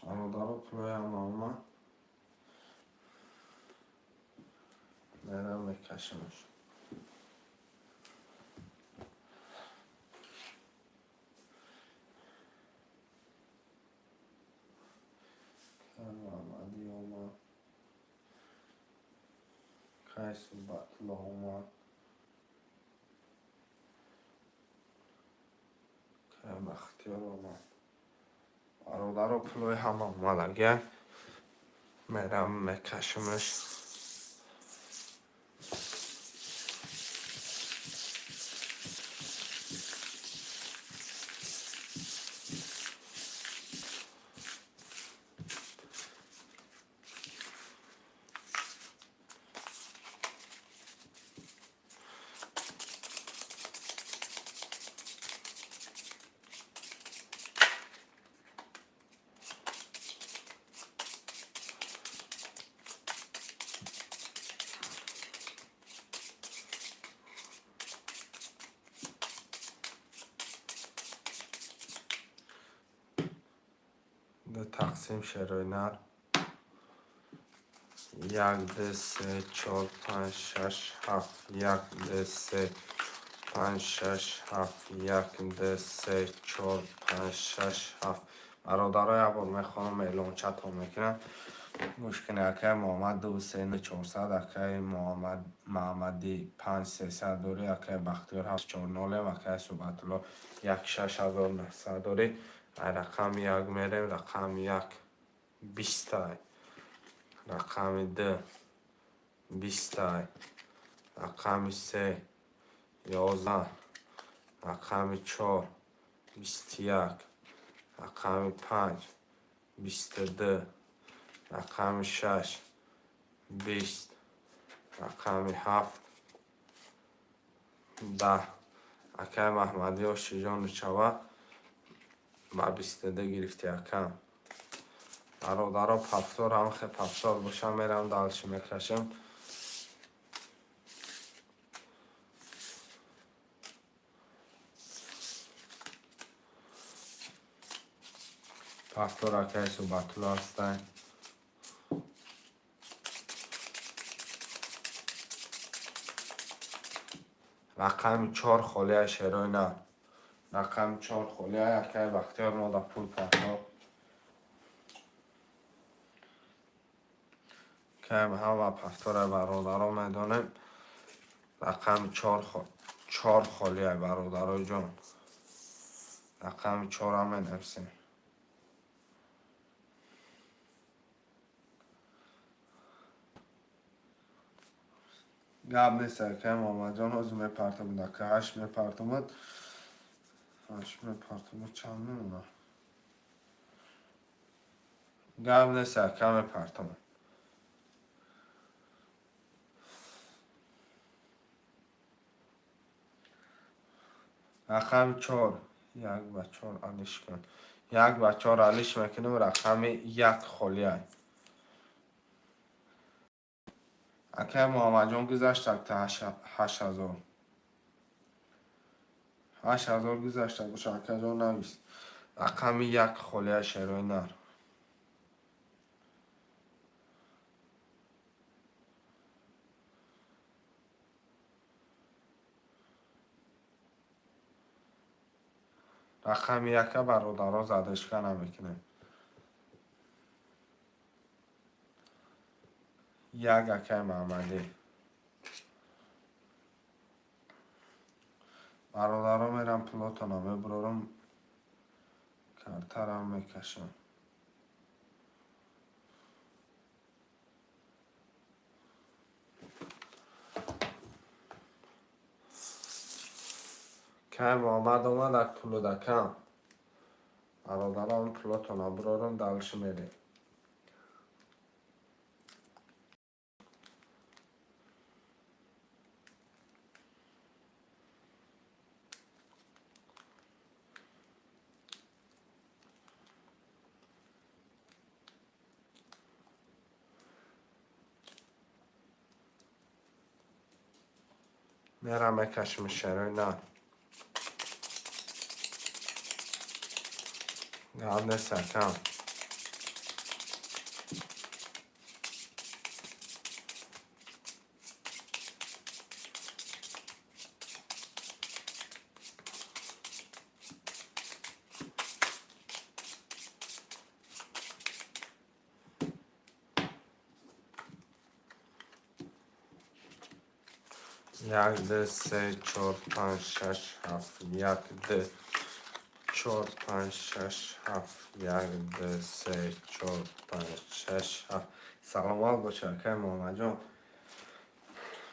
Бародаро, пулоям омад. Мерам мекашамш. Кай Муҳаммадӣ омад. Кай Суҳбатулло омад. Кай Бахтиёр омад. Бародаро, пулои ҳама омадагия. Мерам мекашамш. Ду тақсим, шерои нар. Як, ду, се, чор, панҷ, шаш, ҳафт. Як, ду, се, панҷ, шаш, ҳафт. Як, ду, се, чор, панҷ, шаш, ҳафт. Бародаро, як бор мехонам, эълончатон мекунам. Гӯш кунед, акай Муҳаммад ду се 400, акай Муҳаммад Маҳаммадӣ панҷ 300 дорӣ, акай Бахтиёр ҳафт чор нолем, акай Суҳбатулло як 6900 дорӣ. Ай рақами як мерем, рақами як 20-ай. Рақами ду 20-ай. Рақами се 11. Рақами чор 21. Рақами панҷ 22, рақами 6, 20, рақами 7, 10. Акай Маҳмадӣ ошиҷону чава ба 22 гирифти акам. Бародаро, повтор ҳамхе повтор боша, мерам дальше мекашам. Повтор акай Субатулло ҳастай. Рақами 4 холия шерои нар. Рақами 4 холия, акай Бахтиёр мода пул партоб. Кам ҳама повтора бародаро медонем. Рақами 4 холия бародарои ҷон. Рақами 4 менависем. Гап нест, акай Муҳаммадҷон, ҳозир мепартомад, ака 8 мепартомад. 8 мепартомад, чанд мемонад? Гап нест, ака мепартомад. Рақами 4, 1 ба 4 алиш кун. 1 ба 4 алиш мекунем, рақами 1 холия. Акай Муҳаммадҷон гузашта та 8000. 8000 гузашта боша, акаҷон навис. Рақами 1 холия шерои нар. Рақами 1 бародаро задашка намекунем. 1 акай Маҳмадӣ. Бародаро, мерам пулотона мебурорам, картарам мекашам. Кай Муҳаммад омад, ак пулудакам. Бародарам, пулотона бурорам, дальше мерем. Мерам мекашем шерои нар. Гап нест, акам. Як, ду, се, чор, панҷ, шаш, ҳафт, як, ду, чор, панҷ, шаш, ҳафт, як, ду, се, чор, панҷ, шаш, ҳафт. Саломат бош, акай Муҳаммадҷон.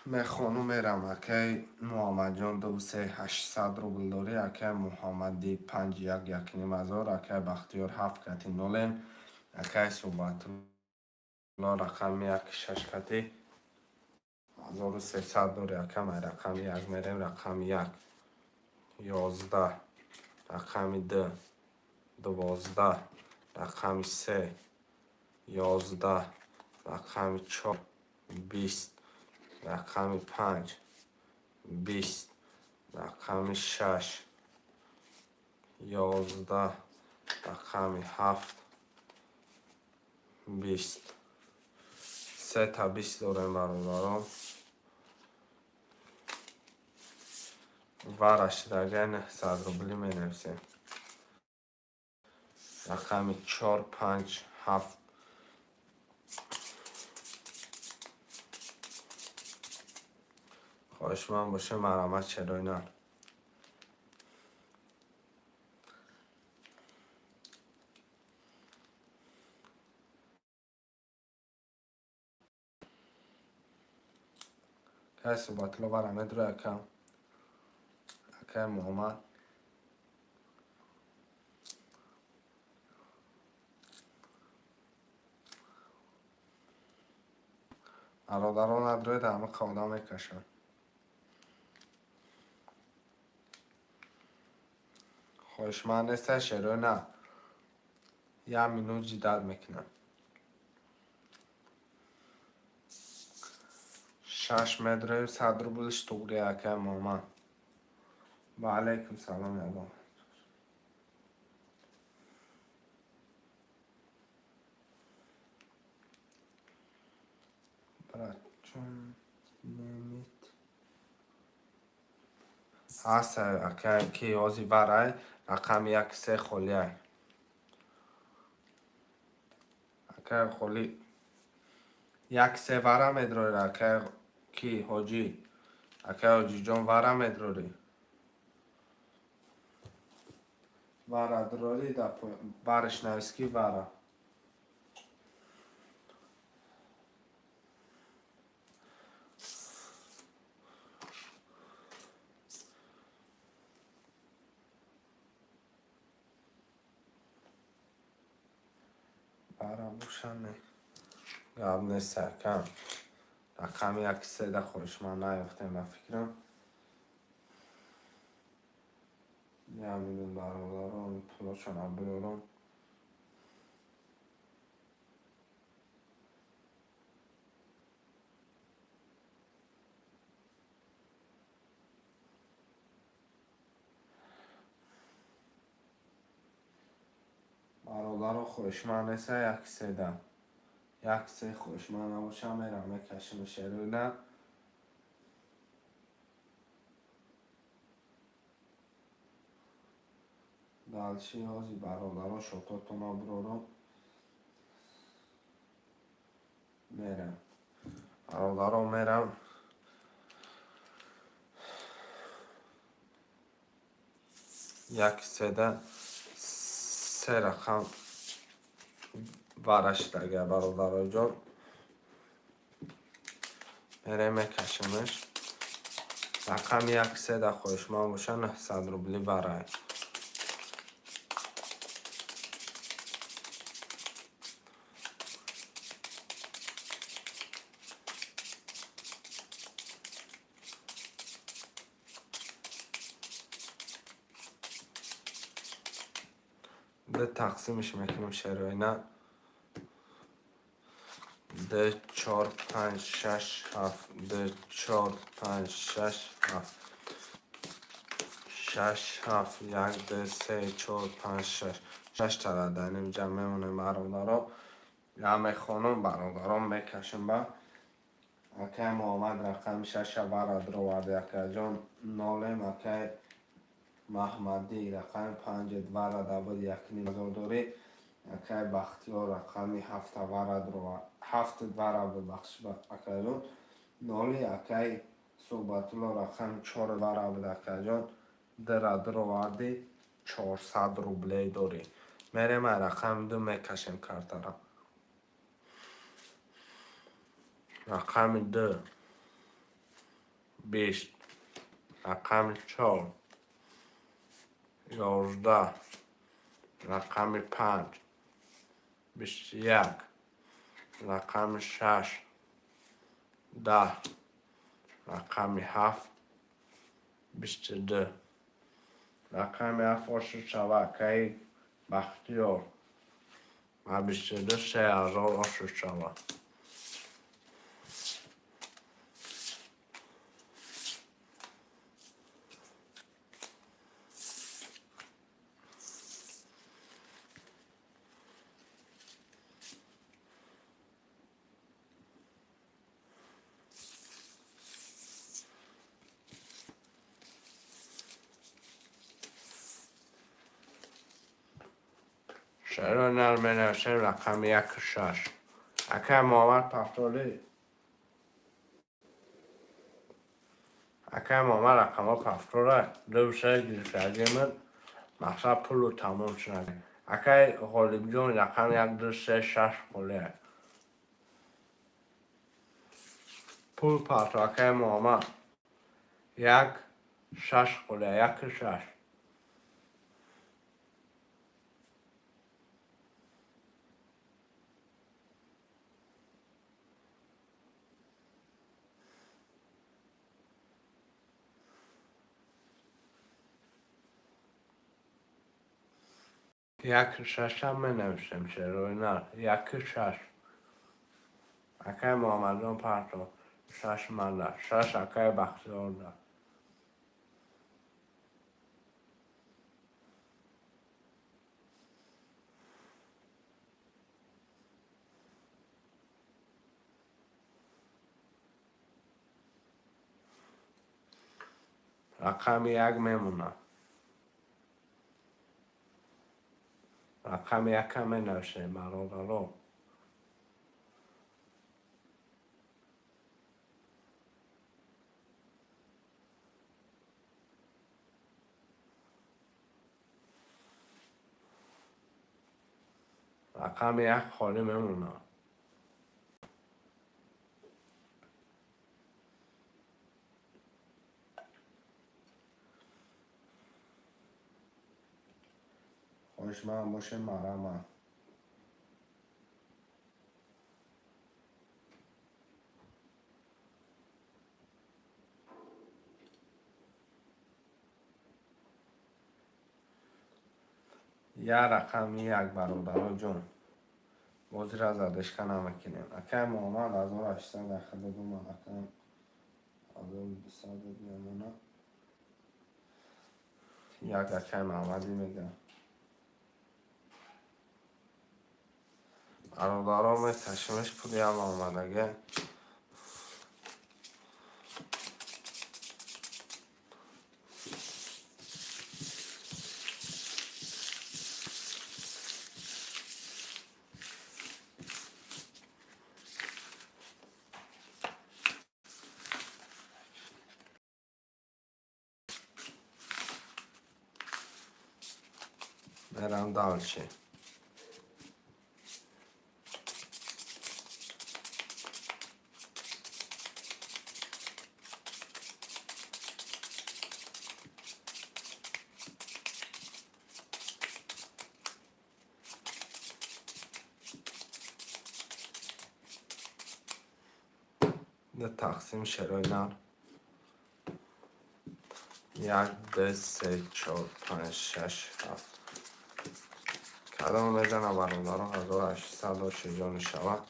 Мехону мерам, акай Муҳаммадҷон, 2, 3, 800 рубл дорӣ, акай Муҳаммадӣ 5, 1, 1,5 ҳазор, акай Бахтиёр 7 кати нолем, акай Суҳбатулло рақами 1, 6 кати 1300 дорӣ, акам. Ай рақами 1 мерем, рақами 1, 11, рақами 2, 12, рақами 3, 11, рақами 4, 20, рақами 5, 20, рақами 6, 11, рақами 7, 20. Сета 20 дорем, бародарон. Ва рашидага 900 рубли менависем. Рақами 4, 5, 7. Хоҳишманд боше, марҳамат, шерои нар. Кай Суҳбатулло вара медура, акам? Акай Муҳаммад. Бародарон, надроед, ҳама қавда мекашанд. Хоҳишманд неста, шерои на. Як минут ждать мекунам. Шаш медроем, 100 рубл штугри, акай Муҳаммад. Ва алайкум салом, ягон. Братчон, лимит. Ҳаст, акай, ки ҳози варай, рақами як се холиай. Акай холи як се вара медрори, акай ки ҳоҷӣ. Акай Ҳоҷиҷон, вара медрорӣ. Вара дрори, вараш навис ки вара. Вара бошане. Гап нест, акам. Рақами як седа хоҳишманд наёфтем, ба фикрам. Як минут, бародарон, пулошона биёрам. Бародаро, хоҳишманд неста як седа. Як се хоҳишманд набошам, мерам мекашим шерӯна. Дальше ҳози, бародаро, шототона бирорам. Мерам. Бародаро, мерам. Як седа се рақам вара шидага, бародароҷон. Мерем мекашимаш. Рақами як седа хоҳишманд боша, 900 рубли варай. Д тақсимш мекунем, шероина. Д, чор, панҷ, шаш, ҳафт. Д, чор, панҷ, шаш, ҳафт. Шаш, ҳафт, як, д, се, чор, панҷ, шаш. Шаш тара дар инҷа мемонем, бародаро. Я мехонам, бародарон, мекашем ба. Акай Муҳаммад рақами шаша вара дровард, акаҷон, нолем. Акай Маҳмадӣ рақами панҷ вара давуд, якним ҳазор дорӣ. Акай Бахтиёр рақами ҳафта вара дровард, ҳафт вара, бубахш, акаҷон, ноли. Акай Суҳбатулло рақами чор вара буд, акаҷон, дра дровардӣ, 400 рублей дорӣ. Мерем, ай рақами ду мекашем картара. Рақами ду 20, рақами чор 11, рақами панҷ 21, рақами шаш 10, рақами ҳафт 22. Рақами ҳафт ошуд шава, акаи Бахтиёр, ва 22 3000 ошуд шава. Чаро менависем рақами яку шаш? Акай Муҳаммад пафтолӣ. Акай Муҳаммад рақамҳо пафтора, ду се гирифтагимад, мақсад пулу тамом шуд. Акай Ғолибҷон, рақами як, ду, се, шаш холия. Пул парто, акай Муҳаммад. Як, шаш холия, яку шаш. Як шашам менависем, шероина. Як шаш. Акай Муҳаммадҷон, парто шаш манда, шаш акай Бахтиёрда. Рақами як мемонад. Рақами якам менависем, бародаро. Рақами як холӣ мемонад. Хоҳишманд бошем, марама. Як рақами як, бародаро ҷон. Бозира задышка намекунем. Акай Муҳаммад 1800 дахил омад, акам 1200 мемонад. Як акай Муҳаммадӣ мегӯям. Бародаро, меташимеш, пулиам омадага. Мерам дальше. Тақсим шерои нар. Як, ду, се, чор, панҷ, шаш, ҳафт. Кадом мезана, бародаро, 1800 ошиҷон шавад.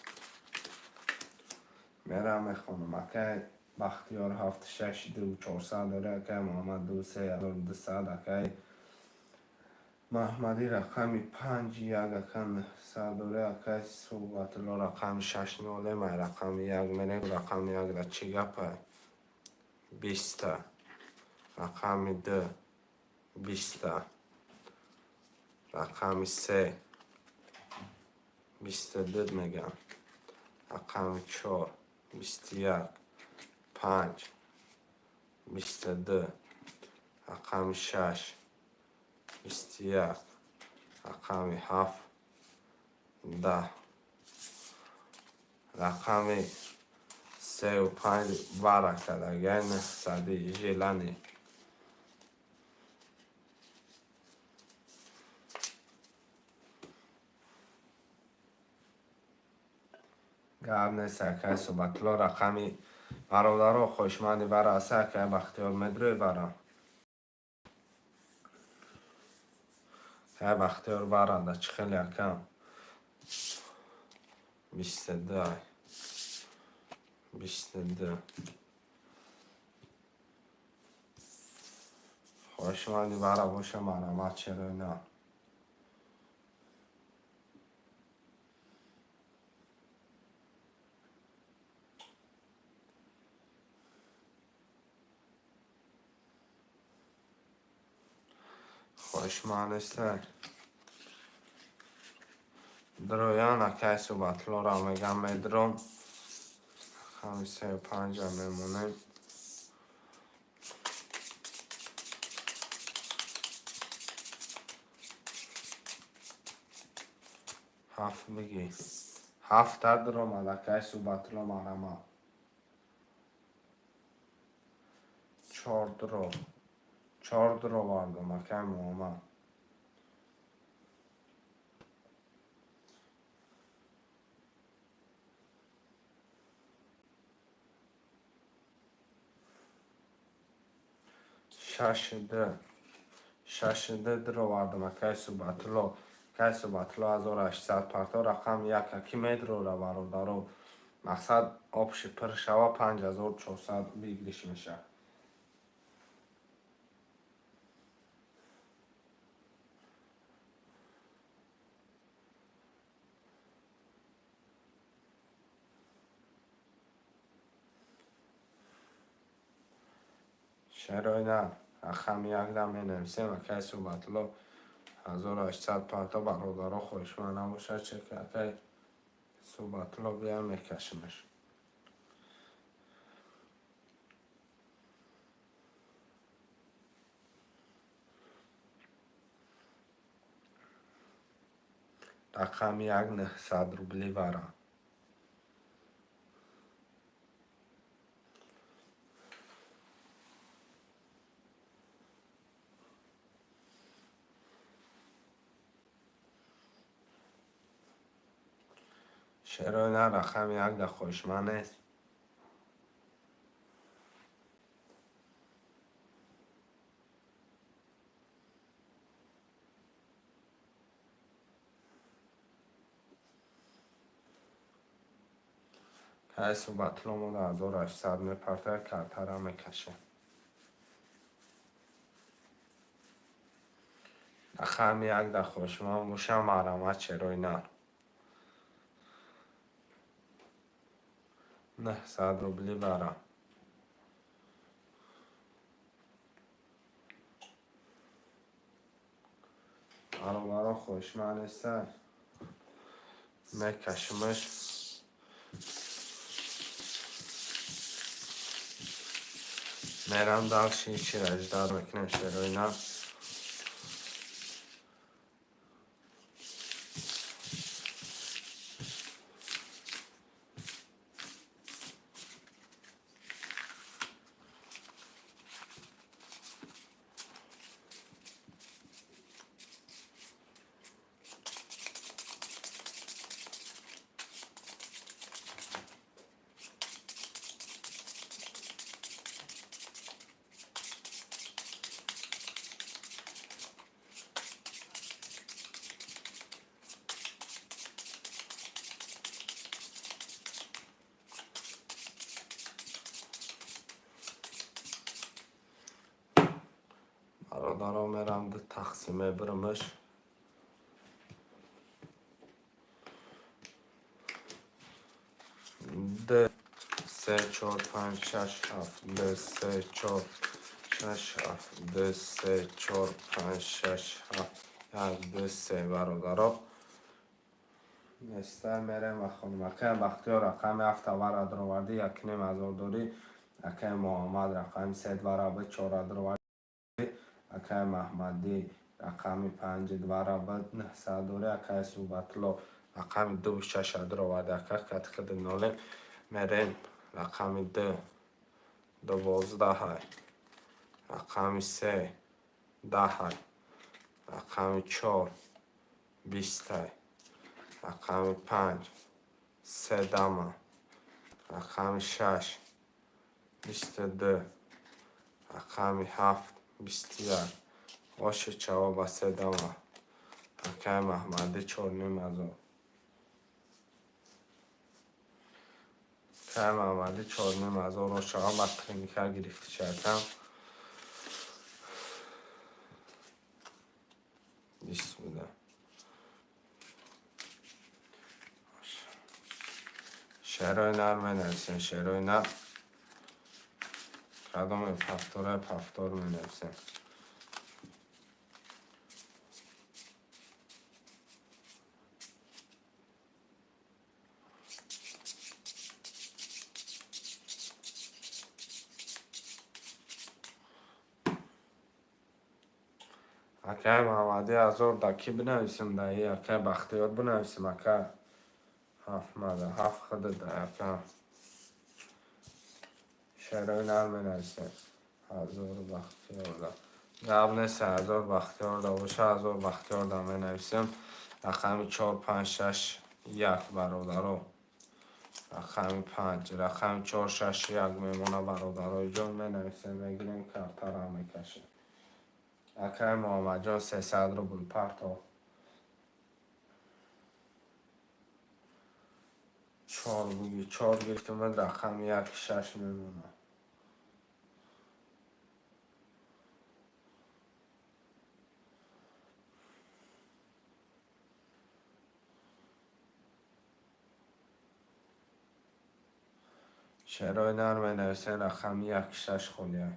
Мерам мехонам. Акай Бахтиёр ҳафту шаш ду чорсад дора, акай Муҳаммад ду се 1200, акай Маҳмадӣ рақами панҷ як ака нӯҳсад дора, акай Суҳбатулло рақами шаш ноле, май рақами як мерем, рақами якда чӣ гапай? Биста. Рақами ду биста. Рақами се 22 мегӯям. Рақами чор 21, панҷ 22, рақами шаш 21, рақами ҳафт 10, рақами сеу панҷ баракадагай нӯҳсади желани. Гап нест, акай Суҳбатулло рақами бародаро хоҳишманди вара аста, акай Бахтиёр медрӯй вара. Акай Бахтиёр варада чӣ хеле акам? 22 ай. 22. Хоҳишманди вара боша, марҳамат, чаро на. Хоҳишманд нестай. Дроян акай Суҳбатуллоро мегам медром. Рақами сею панҷа мемонем. Ҳафт бигӣ. Ҳафта дуромад, акай Суҳбатулло, марҳамат. Чор дуро. Чор дуровардам, акай Муҳаммад. Шаши ду. Шаши ду дуровардам, акай Суҳбатулло. Кай Субатулло 1800 парто, рақами як ки медрора, бародаро. Мақсад, общий пир шава, 5400 выигрыш мешавад. Шерои нар, рақами якда менависем. Акай Субатулло 1800 парто, бародаро, хоҳишманд набошад, чеки акай Субатулло биям, мекашимаш. Рақами як, 900 рубли вара. Шерои нар, рақами як да хоҳишманд нест. Кай Субатулло мода 1800 мепартояд, картара мекашем. Рақами як да хоҳишманд бошам, марҳамат, шерои нар. 900 рубли вара. Бародаро, хоҳишманд нестай, мекашимаш. Мерам дальше, ичира ждать мекунем, шерои нар. Бародаро, мерам ду тақсим мебирамаш. Д, се, чор, панҷ, шаш, ҳафт, д, се, чор, шаш, ҳафт, д, се, чор, панҷ, шаш, ҳафт, як, ду, се, бародаро. Нестай, мерем ва хонум. Акай Бахтиёр рақами ҳафта вара даровардӣ, 1,5 ҳазор дорӣ. Акай Муҳаммад рақами се двара буд, чора даровардӣ. Акай Маҳмадӣ рақами панҷ двара буд, 900 дорӣ. Акай Субатулло рақами дуву шаша даровард. Ака катхиди нолем, мерем рақами ду 12-ҳай, рақами се 10-ҳай, рақами чор 20-ҳай, рақами панҷ се дама, рақами шаш 22, рақами ҳафт 21. Оши чаво ба се дама. Акай Маҳмадӣ 4,5 ҳазор. Акай Маҳмадӣ 4,5 ҳазор ошава ба треника гирифти шакам. 20 буда. Шерои нар менависем, шерои нар. Кадоме повтора, повтор менависем. Акай Муҳаммадӣ ҳазор да кӣ бинависем, даи акай Бахтиёр бинависем, ака? Ҳафт мада, ҳафт худа да ака. Шерои нар менависем. Ҳазору Бахтиёр да. Гап нест, ҳазор Бахтиёр да боша, ҳазор Бахтиёр да менависем. Рақами чор, панҷ, шаш, як, бародаро. Рақами панҷ, рақами чор, шаш, як мемона, бародарои ҷон, менависем, мегирем, картара мекашем. Акай Муҳаммадҷон 300 рубл парто. Чор буги, чор гирифтум, рақами як, шаш мемонад. Шерои нар менависен, рақами як, шаш холия.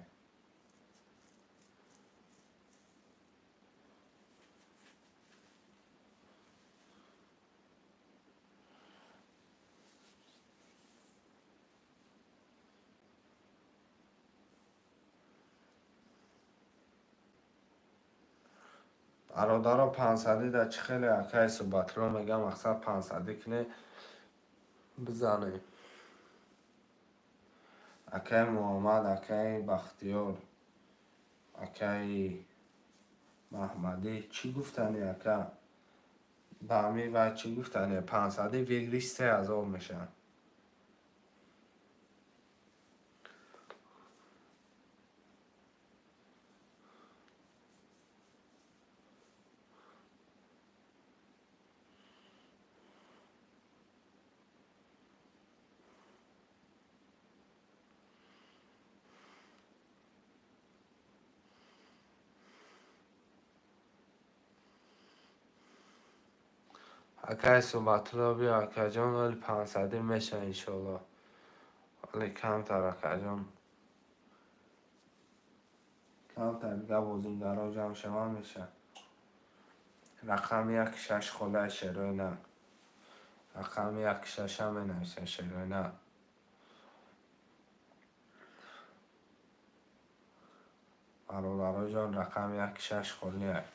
Бародаро, 500-ӣ да чӣ хеле, акаи Суҳбатулло мегӯям, мақсад 500-ӣ кунед, бизанем. Акаи Муҳаммад, акаи Бахтиёр, акаи Маҳмадӣ, чӣ гуфтани, ака? Ба ҳамин вай чӣ гуфтани? 500-ӣ выигрыш 3000 мешавад. Акаи Суҳбатулло, биё, акаҷон, вале 500-ӣ мешавад, иншоалло. Вале камтар, акаҷон. Камтар дига бозингаро ҷамъ шаванд, мешавад. Рақами як, шаш холаи шерои нар. Рақами як, шаша менависем, шерои нар. Бародароҷон, рақами як, шаш холия.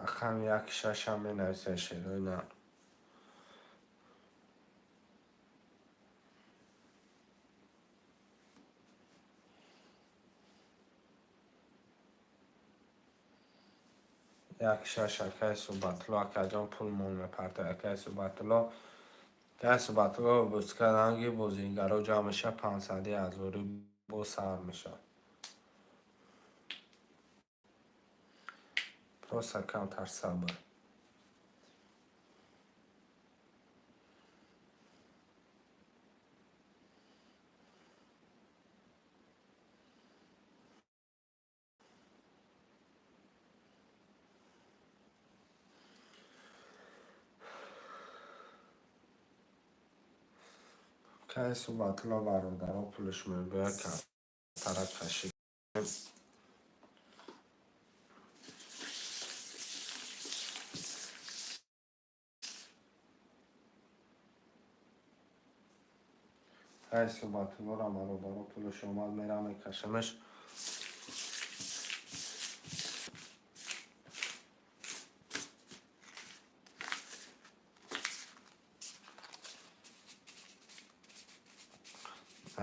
Рақами як, шаша менависем, шерои нар. Як, шаш, акаи Суҳбатулло, акаҷон, пул мон мепартояд, акаи Суҳбатулло. Акаи Суҳбатулло, бузка ранги бозингаро ҷамъ мешавад, 500-ӣ ҳазорӣ боз сар мешавад. Просто камтар сабр. Акаи Суҳбатулло, бародаро, пулш мебояд камтара кашид. Акаи Суҳбатуллоро, бародаро, пулш омад, мерам мекашамаш.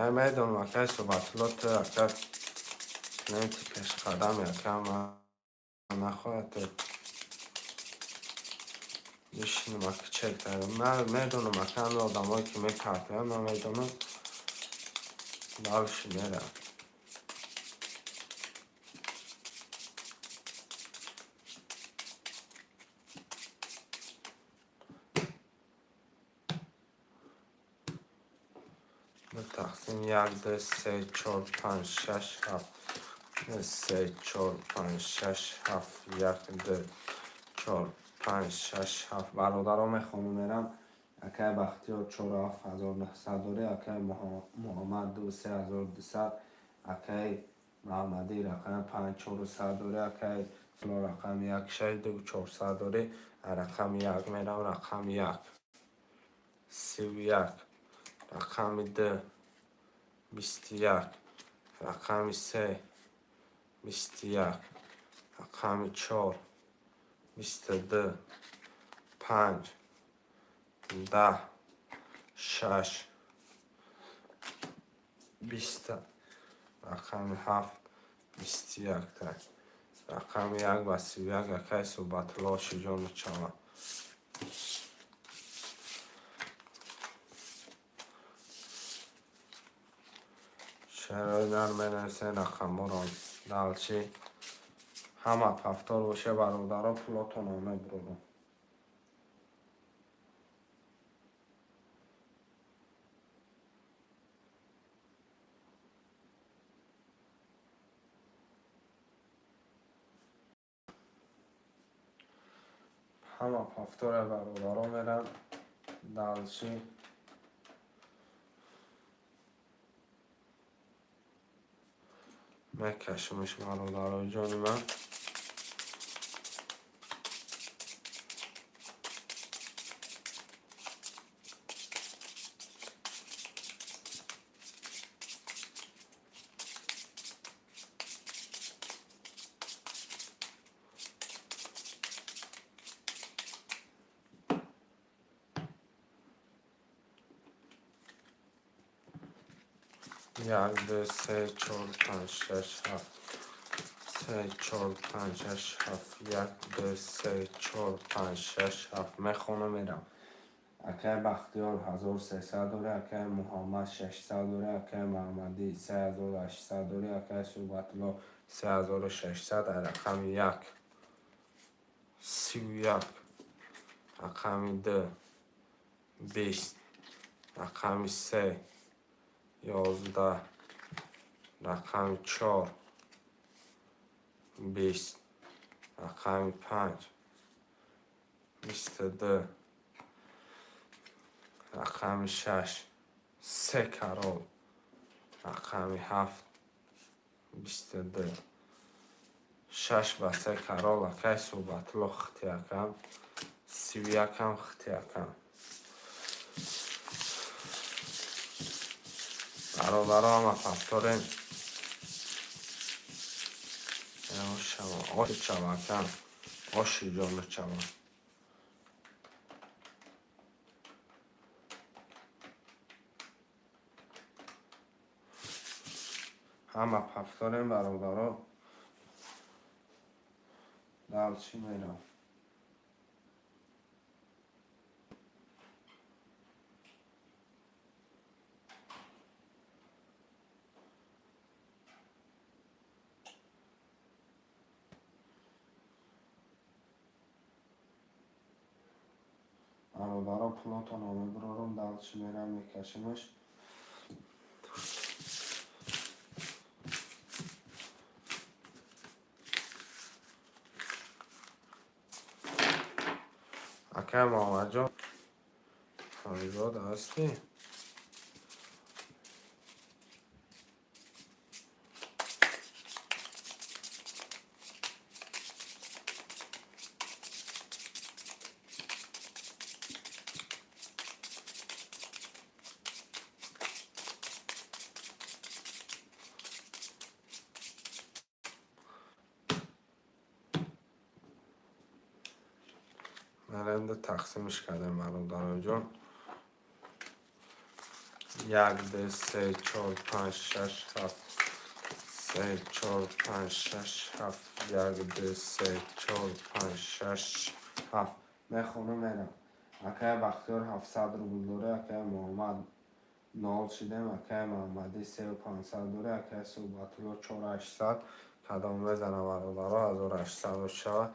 Ай, медонам, акаи Суҳбатулло, ту ака клиенти пешқадами, ака, ман нахоҳад ту бишинам, ака, чек тарам. Ман медонам, ака, ҳамин одамое ки мепартоянд, ман медонам, дальше мерам. Тақсим як, ду, се, чор, панҷ, шаш, ҳафт, се, чор, панҷ, шаш, ҳафт, як, ду, чор, панҷ, шаш, ҳафт. Бародаро, мехонам, мерам. Акаи Бахтиёр 4 7900 дорӣ, акаи Муҳаммад ду, 3200, акаи Маҳмадӣ рақами панҷ, 400 дорӣ, акаи рақами як, шаш, ду, 400 дорӣ. Рақами як мерам, рақами як, 31, рақами ду, 21, рақами се, 21, рақами чор, 22, панҷ, 10, шаш, 20, рақами ҳафт, 21-та. Рақами 1 ба 31, акай Суҳбатулло, ошиҷону чава. Шарои нар менависен рақамҳоро. Далчи ҳама повтор боше, бародаро, пулотонро мебурорам. Ҳама повторе, бародаро, мерам далчи. Мекашимш, бародарои ҷони ман. Як, ду, се, чор, панҷ, шаш, ҳафт, се, чор, панҷ, шаш, ҳафт, як, ду, се, чор, панҷ, шаш, ҳафт. Мехонам, мерам. Акай Бахтиёр 1300 дора, акай Муҳаммад 600 дора, акай Маҳмадӣ 3800 дора, акай Суҳбатулло 3600. Рақами 1 31, рақами 2 20, рақами 3 11, рақами 4 20, рақами 5 22, рақами 6 се карол, рақами 7 22. Шаш ба се карол, акай Суҳбатулло, хити акам. 31-ам хити акам. Бародаро, ҳама повторем. Оши чава, акам, оши ҷону чава. Ҳама повторем, бародаро. Далчи мерам. Бародаро, пулотонро мебурорам, далчи мерам, мекашимаш. Акай Муҳаммадҷон, Фаризод ҳастӣ? Маренда тақсимш кардем, бародароҷон. Як, ду, се, чор, панҷ, шаш, ҳафт, се, чор, панҷ, шаш, ҳафт, як, ду, се, чор, панҷ, шаш, ҳафт. Мехонам, мерам. Акай Бахтиёр 700 рубл дора, акай Муҳаммад нол шидем, акай Муҳаммадӣ 3500 дора, акай Суҳбатулло 4800. Кадом мезана, бародаро, 1800 шава.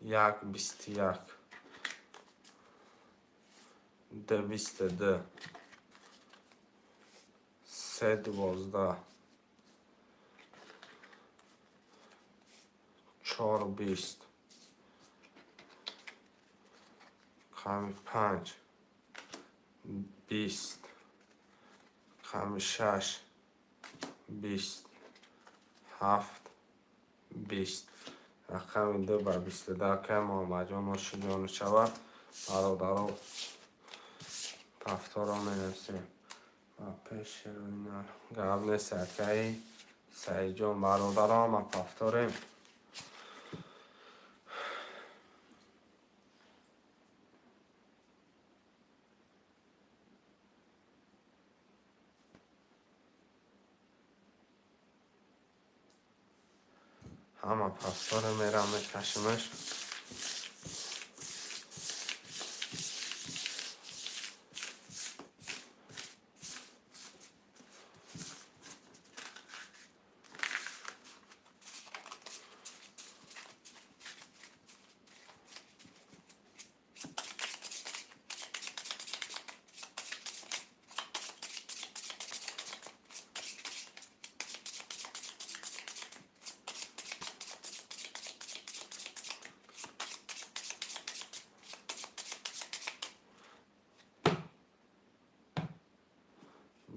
Як 21, ду 22, се 12, чор 20, рақами 5 20, рақами 6 20, ҳафт 20, рақами 2 ба 22. Акай Муҳаммадҷон, ошиҷону шавад. Бародаро, повторро менависем ва пеши гап нест, акаи Саидҷон. Бародаро, ҳама повторем. Ҳама повторе мерам, мекашимаш.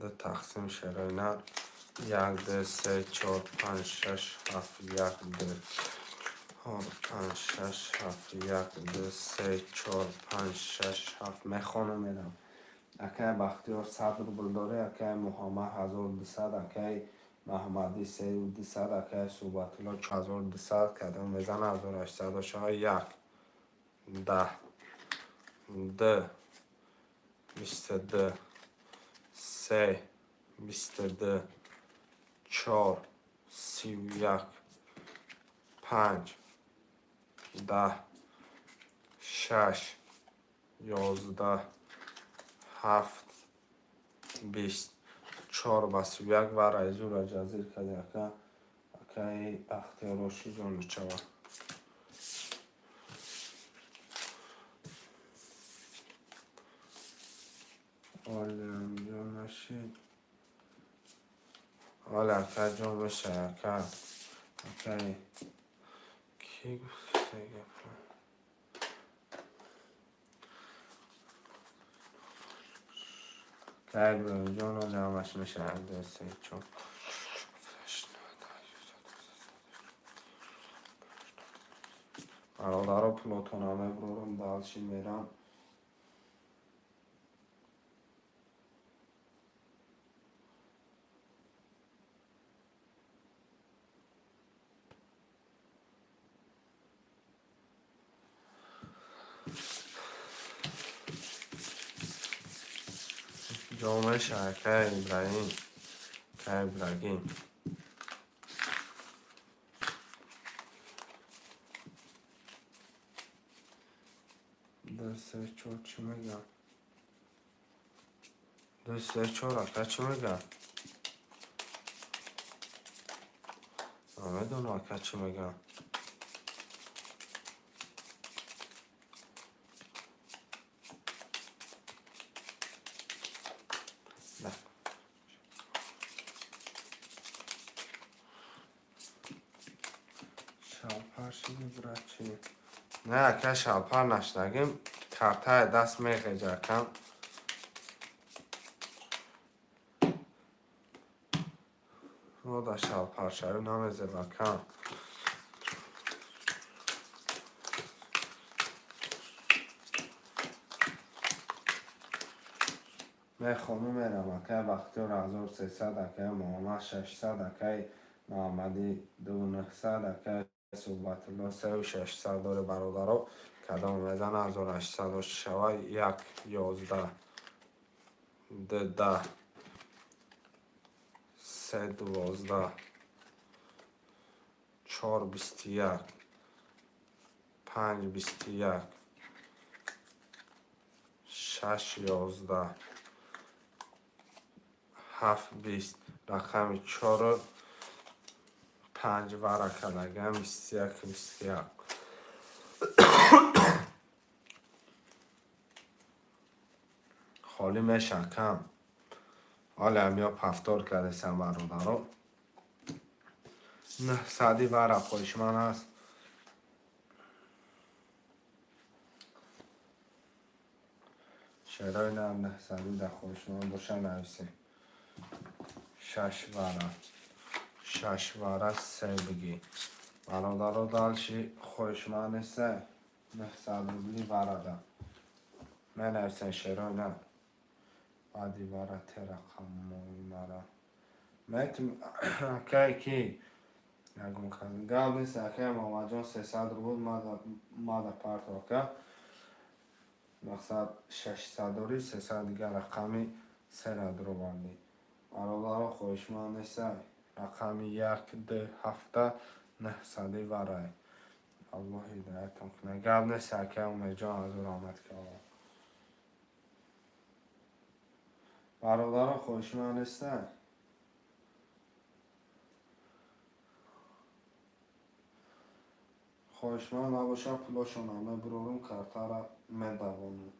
Ду тақсим шероина як, ду, се, чор, панҷ, шаш, ҳафт, як, ду, чор, панҷ, шаш, ҳафт, як, ду, се, чор, панҷ, шаш, ҳафт. Мехонам, мерам. Акай Бахтиёр 100 рубл дорӣ, акай Муҳаммад 1200, акай Маҳмадӣ 3200, акай Суҳбатулло 1200. Кадом мезана 1800 шава? Як, 10, ду, 22, се, 22, чор, 31, панҷ, 10, шаш, 11, ҳафт, 20, чор ба 31 ва раизура ҷазир карди, ака, акаи Бахтиёр Ошиҷон мешавад. Олиамҷон нашид. Оля, акаҷон, меша, ака, акаи кӣ гуфта гапа? Акаи Иброҳимҷон, оля ҳамаш меша. Як, ду, се, чор, ҳашт, нӯҳ, даҳ, 11, 12. Бародаро, пулотона мебурорам, дальше мерам. Ҷо меша, акаи Ибраҳим, акаи Ибрагим. Ду, се, чор, чӣ мегӯям? Ду, се, чор, ака, чӣ мегӯям? Намедонам, ака, чӣ мегӯям. Да. Шалпар шиди, брат, чӣ? Не, ака, шалпар нашдагим, картаи даст меғеҷа, акам. Ода шалпаршавӣ намезеб, акам. Мехону мерам. Акаи Бахтиёр 1300, акаи Муҳаммад 600, акаи Муҳаммадӣ 2900, акаи Суҳбатулло 3600 дори. Бародаро, кадом мезана 1800 шава? Як, 11, ду, 10, се, 12, чор, 21, панҷ, 21, шаш, 11, ҳафт, 20. Рақами чору панҷ вара кардагиам, 21, 21. Холӣ меша, кам. Ҳолеам ё повтор кардесам, бародаро. Нӯҳсади вара хоҳишманд аст. Шерои нам 900 да хоҳишманд боша, нависем. Шаш вара, шаш вара, се бигӣ. Бародаро, дальше хоҳишманд неста? 900 рубли варада менависем, шерои нам. Баъди вара те рақамои мара метм, акае ки ягон кас гап нест. Акае Муҳаммадҷон, 300 рубл мада парто, ака. Мақсад 600 дорӣ, 300 дигар рақами сера дуровардӣ. Бародаро, хоҳишманд неста? Рақами як, ду, ҳафта 900 варай. Аллоҳ ҳидоятон кунад. Гап нест, акай Умедҷон, ҳазор раҳмат калом. Бародарон, хоҳиши ман нестан? Хоҳишманд набошад, пулошонам мебурорум, картара медавонам.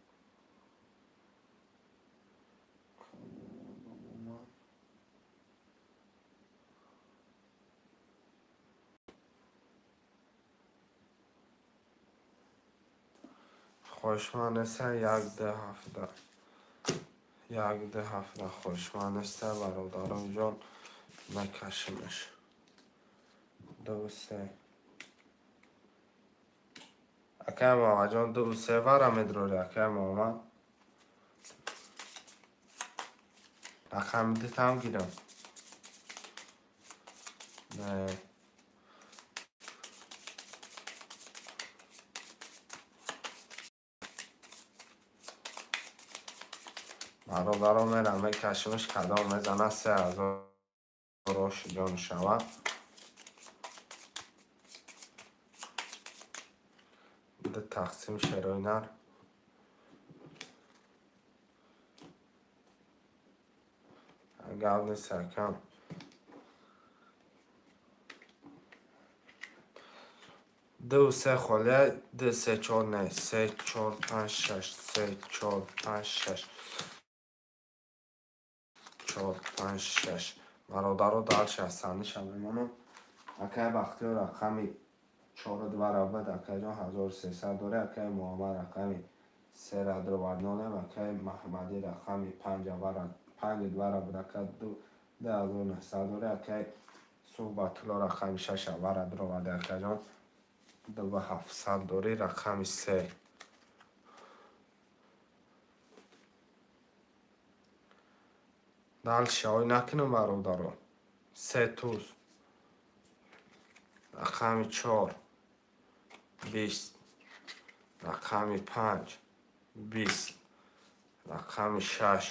Хоҳишманд нестан, як ду ҳафта. Як ду ҳафта хоҳишманд нестан, бародарон ҷон, мекашимаш. Ду се. Акай Муҳаммадҷон, ду се вара медрори, акай Муҳаммад. Рақами дутам гирам. Не. Бародарон, мерам мекашимаш, кадом мезана 3000 оши ҷон шавад. Ду тақсим шерои нар. Гап нест, акам. Ду се холия, ду се чор не, се чор панҷ шаш, се чор панҷ шаш. Чор панҷ шаш. Бародаро, дальше ҳасаниша мемонам. Акай Бахтиёр рақами чору двара буд, акайҷон 1300 дорӣ, акай Муҳаммад рақами сера дровардонем, акай Маҳмадӣ рақами панҷ двара буд, ака 2900 дорӣ, акай Суҳбатулло рақами шаша вара дроварди, акайҷон 2700 дорӣ, рақами се. Дальше ой накунам, бародаро. Се туз. Рақами чор. 20. Рақами панҷ. 20. Рақами шаш.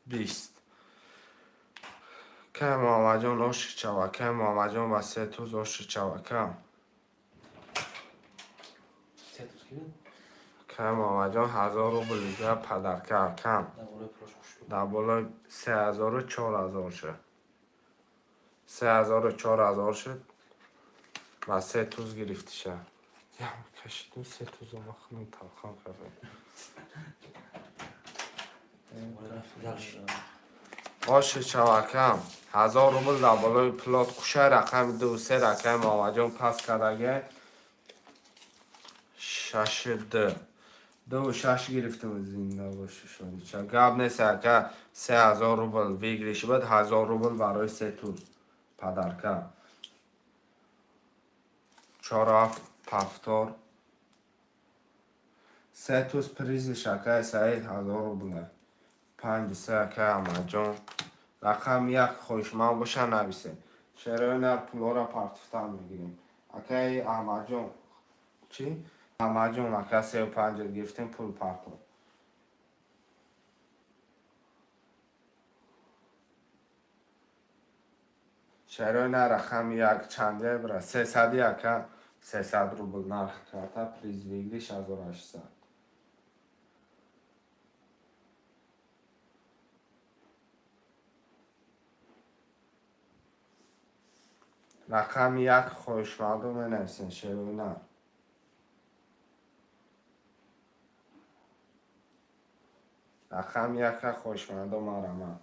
20. Кай Муҳаммадҷон оши чава, кай Муҳаммадҷон ба се туз оши чава, кам. Се туз ки буд? Кай Муҳаммадҷон 1000 рубл дига подарка, кам. Дар болои пулош хуш шуд. Дар болои 3000 4000 шуд. 3000 4000 шуд. Ба се туз гирифтиша. Ям кашидум се тузо махнум талхан кардам. Дальше. Оши чавакам. 1000 рубл дар болои пулот кушай, рақами ду се рақами Муҳаммадҷон пас кардаге. Шаши ду. Ду шаш гирифтам, зинда боши шодича. Гап нест, ака, 3000 рубл выигрыш буд, 1000 рубл барои се туз. Подарка. Чор ҳафт повтор. Се туз призи шакай Саид 1000 рубл. Панҷ се акай Аҳмадҷон. Рақами як хоҳишманд боша нависе. Шерои нар пулора партифтан мегирем. Акай Аҳмадҷон. Чӣ? Аҳмадҷон, ака сею панҷ гирифтем, пул партов. Шерои нар рақами як чанде бира? Сесади ака, 300 рубл нарх карта, приз выигрыш 1800. Рақами як хоҳишмандо менависен, шерои нар. Рақами яка хоҳишмандо марама.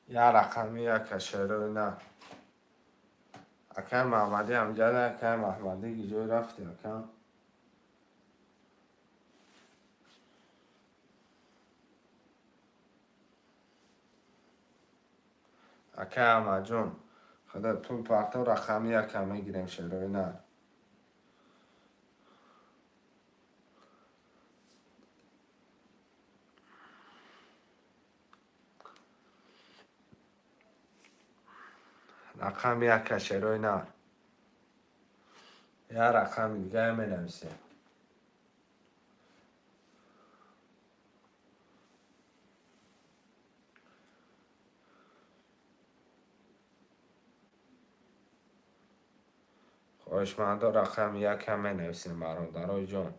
Я рақами яка шерои нар. Акай Маҳмадӣ ҳамҷада, акай Маҳмадӣ гиҷой рафти, ака? Акай Аҳмадҷон, худо пул партов, рақами яка мегирем, шерои нар. Рақами яка, шерои нар. Я рақами дигае менависем. Хоҳишмандо, рақами якам менависем, бародарои ҷон.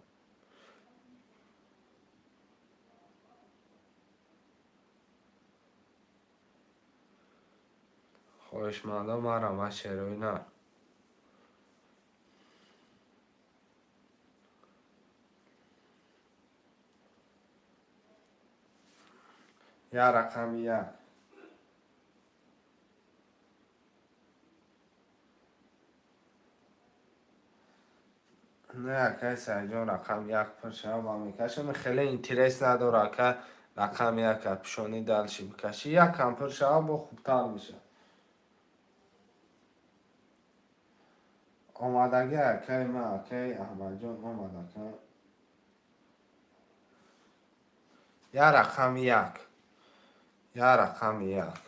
Хоҳишмандо, марҳамат, шерои нар. Я рақами як. Не, акай Саидҷон, рақами як пур шава, ба мекашам. Хеле интерес надора, ака, рақами яка пишони дальше бикашӣ. Якам пур шава, бо хубтар мешавад. Омадагӣ, акаи ман, акаи Аҳмадҷон омад, ака. Я рақами як. Я рақами як.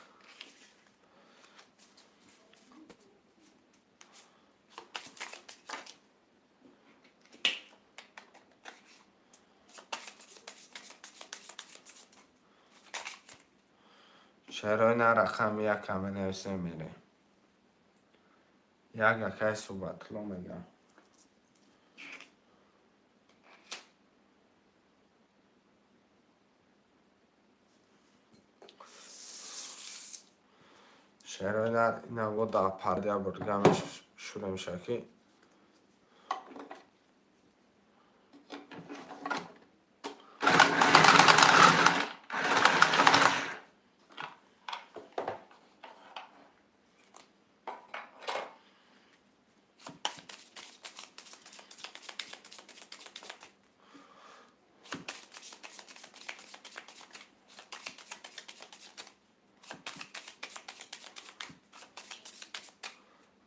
Шерои на, рақами якам менависем, мерем. Як акаи Суҳбатулло мегам. Шерои нар, ина бо дар пардя бурдига шура мешавад ки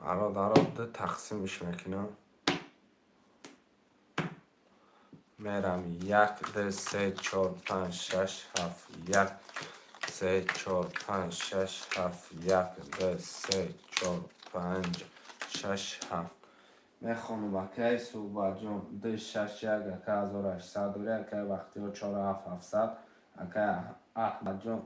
бародаро ду тақсимш мекунам. Мерам як, ду, се, чор, панҷ, шаш, ҳафт, як, се, чор, панҷ, шаш, ҳафт, як, ду, се, чор, панҷ, шаш, ҳафт. Мехонам, акаи Суҳбатҷон, ду, шаш, як, ака, 1800 дорӣ, акаи Бахтиёр, чор, ҳафт, 700, акаи Аҳмадҷон,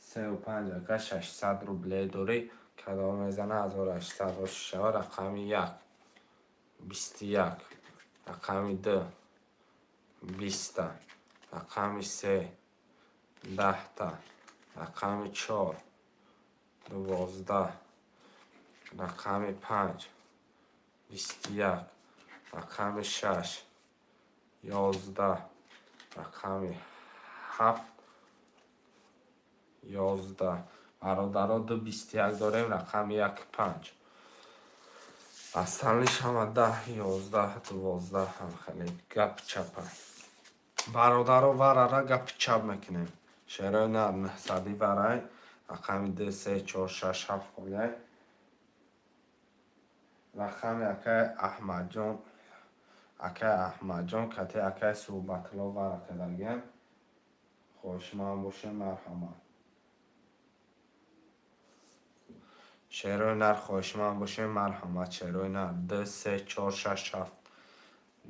сеу панҷ, ака, 600 рубле дорӣ. Кадом мезана, 1800 шава. Рақами як 21, рақами ду 20-та, рақами се 10-та, рақами чор 12, рақами панҷ 21, рақами шаш 11, рақами ҳафт 11. Бародаро, ду 21 дорем, рақами як, панҷ. Остальныйш ҳама 10, 11, 12, ҳам хеле гап чапа. Бародаро, варара гапи чап мекунем. Шерои нар, 900-и варай, рақами ду, се, чор, шаш, ҳафт холиай. Рақами акаи Аҳмадҷон, акаи Аҳмадҷон кати акаи Суҳбатулло вара кардагиям. Хоҳишманд бошем, марҳамат. Шерои нар, хоҳишманд бошем, марҳамат. Шерои нар, ду, се, чор, шаш, ҳафт,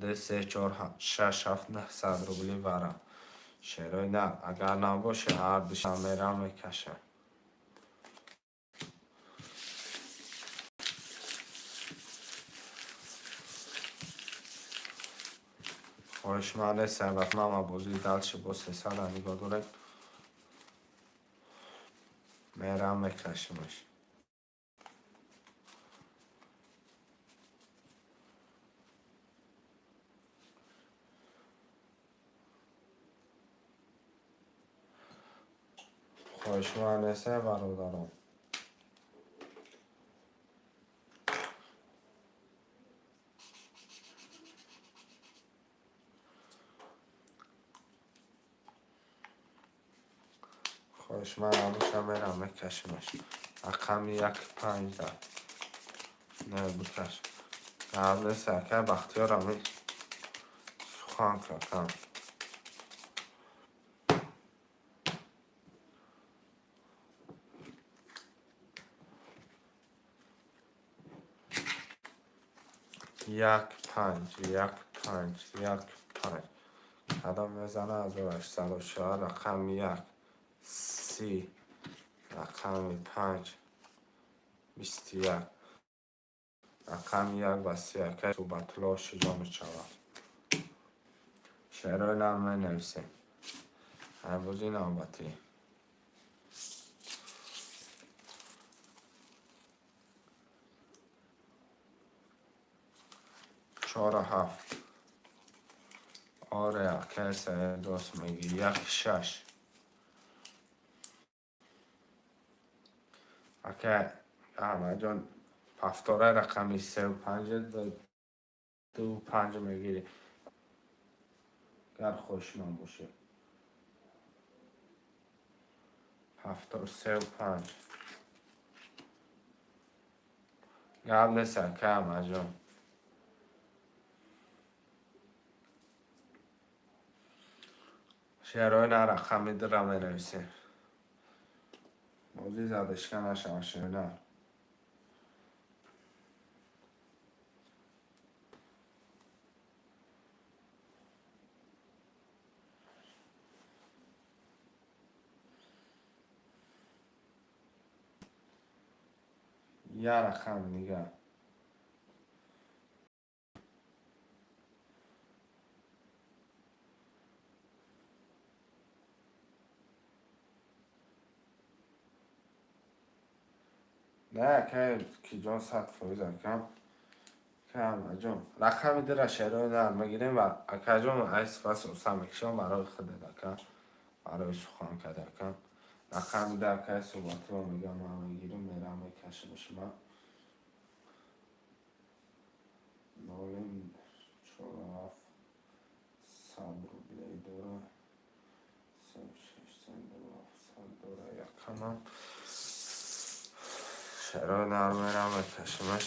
ду, се, чор, шаш, ҳафт, 900 рубли вара. Шерои нар, агар набоше, ҳар душам мерам, мекашам. Хоҳишманде сарватманд бозии дальше бо 300 нигоҳ доред. Мерам, мекашимаш. Хоҳишманд неста, бародарон? Хоҳишманд набоша, мерам, мекашимаш. Рақами як, панҷ, да не, бикаш. Гап нест, акай Бахтиёр, ами сухан какам. 1 5 1 5 1 5 кадом мезана 1804 рақами 1 30 рақами 5 21 рақами 1 ва 3 акай Суҳбатулло шиҷо мешавад. Шеърҳои нар менависем. Бозии навбатӣ. Чору ҳафт. Оре, акай Саид рост мегӣ. 1 6. Акай Аҳмадҷон ҳафтора рақами 3 5 2 5 мегирӣ. Гар хоҳишманд бошӣ. 73 5. Гап нест, акай Аҳмадҷон. Шеърҳои на рақами 2-ра менависем. Бозӣ задашка нашавад шеъри нар. Як рақам дигар. Не, акай Киҷон 100% акам. Акай Аҳмадҷон. Рақами 2-ра шеърҳои нар мегирем ва акаҷон ай сипас уса мекушам барои худат ака. Барои сухан карда ака. Рақами 2 акай Суҳбатулло мегӯям ман мегирам, мерам мекашам шума. 0 4 7 100 рублей дора. 3 6 7 дора якамам. Шеърҳои нар мерам мекашамаш.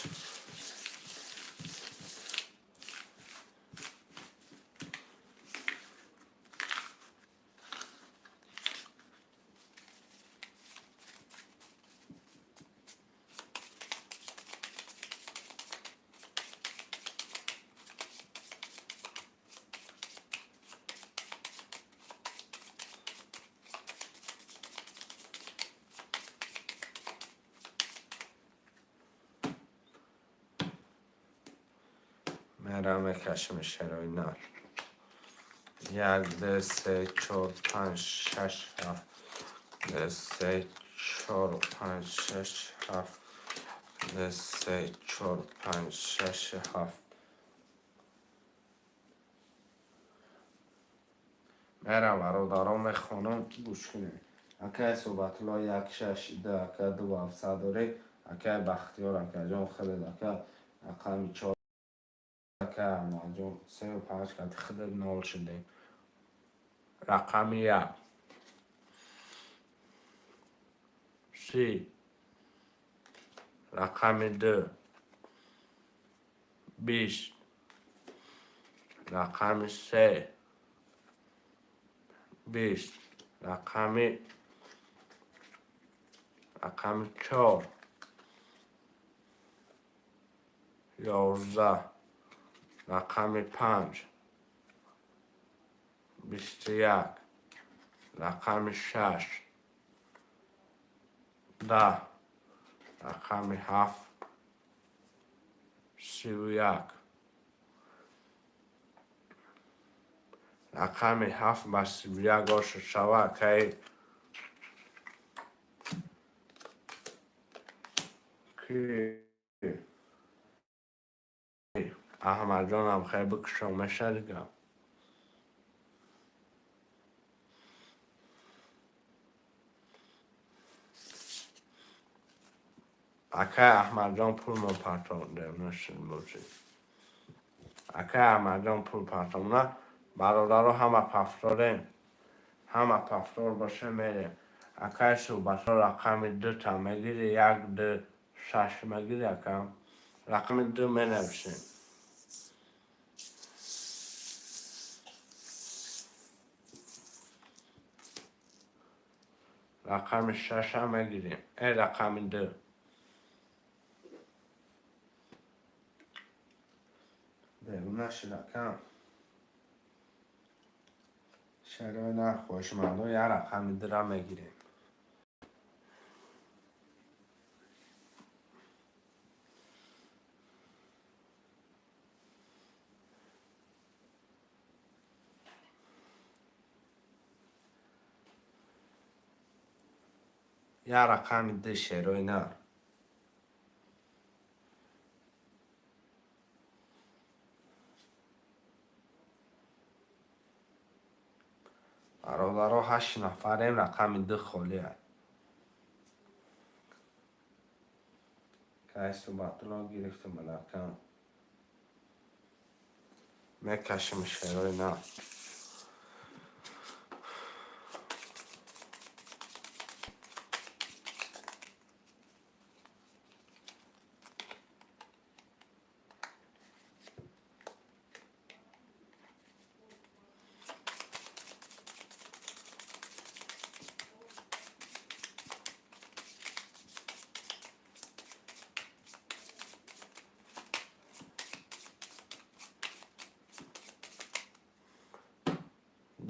Мерам мекашам шеърҳои нар. 1 2 3 4 5 6 7 2 3 4 5 6 7 2 3 4 5 6 7. Мерам бародарон мехонам, гӯш кунед. Акай Суҳбатулло 1 6 2 ака 2 700 доред. Акай Бахтиёр акаҷон худат ака рақами 4 ака Аҳмадҷон 3 5 кати худат 0 шудем. Рақами 1 30 рақами 2 20 рақами 3 20 рақами 4 11 рақами 5 21 рақами 6 10 рақами 7 31 рақами 7 ба 31 оша шава акай ки Аҳмадҷонам хеле бикушом мешавад гап. Акай Аҳмадҷон пул мо партондем нашид бошед. Акай Аҳмадҷон пул партонда бародаро ҳама пафторем. Ҳама пафтор боша мерем. Акай Суҳбатулло рақами 2 та мегири 1 2 6 мегири ака. Рақами 2 менависем. Рақами 6 мегирем. Рақами 2. Нашид, акам. Шарои нарх, хоҳишмандо, як рақами дира мегирем. Як рақами ду, шерои нар. Бародаро, ҳашт нафарем, рақами ду холия. Кай суҳбатро гирифтум, балакам мекашим, шерои нар.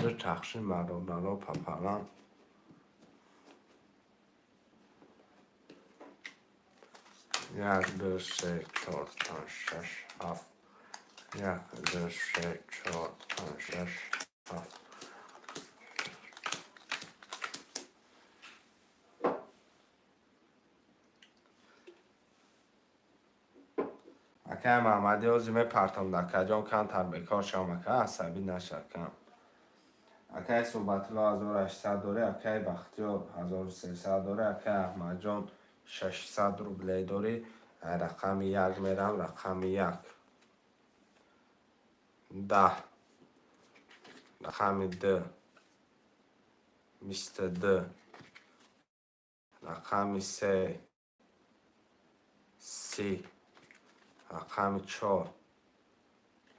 Ду тақсим, бародаро, пополам. Як, ду, се, чор, панҷ, шаш, ҳафт. Як, ду, се, чор, панҷ, шаш, ҳафт. Акай Маҳмадӣ, ҳозир мепартом, дакаҷон, камтар бекор шавам, ака, асабӣ нашакам. Акай Суҳбатулло, 1800 дорӣ. Акай Бахтиёр, 1300 дорӣ. Акай Аҳмадҷон, 600 рублей дорӣ. Рақами як мерам. Рақами як, 10. Рақами ду, 22. Рақами се, 30. Рақами чор,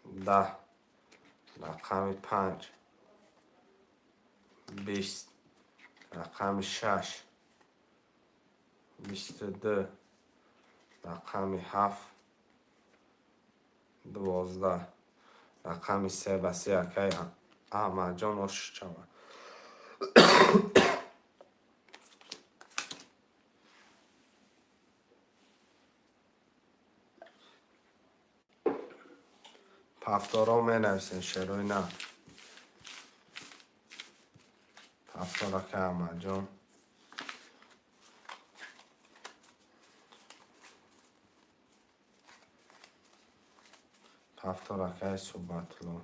10. Рақами панҷ, 20. Рақами шаш, 22. Рақами ҳафт, 12. Рақами се ба се, акай Аҳмадҷон, ош шавад. Ҳафторо менависем, шерои на. Ҳафтор, акай Аҳмадҷон. Ҳафтор, акай Суҳбатулло.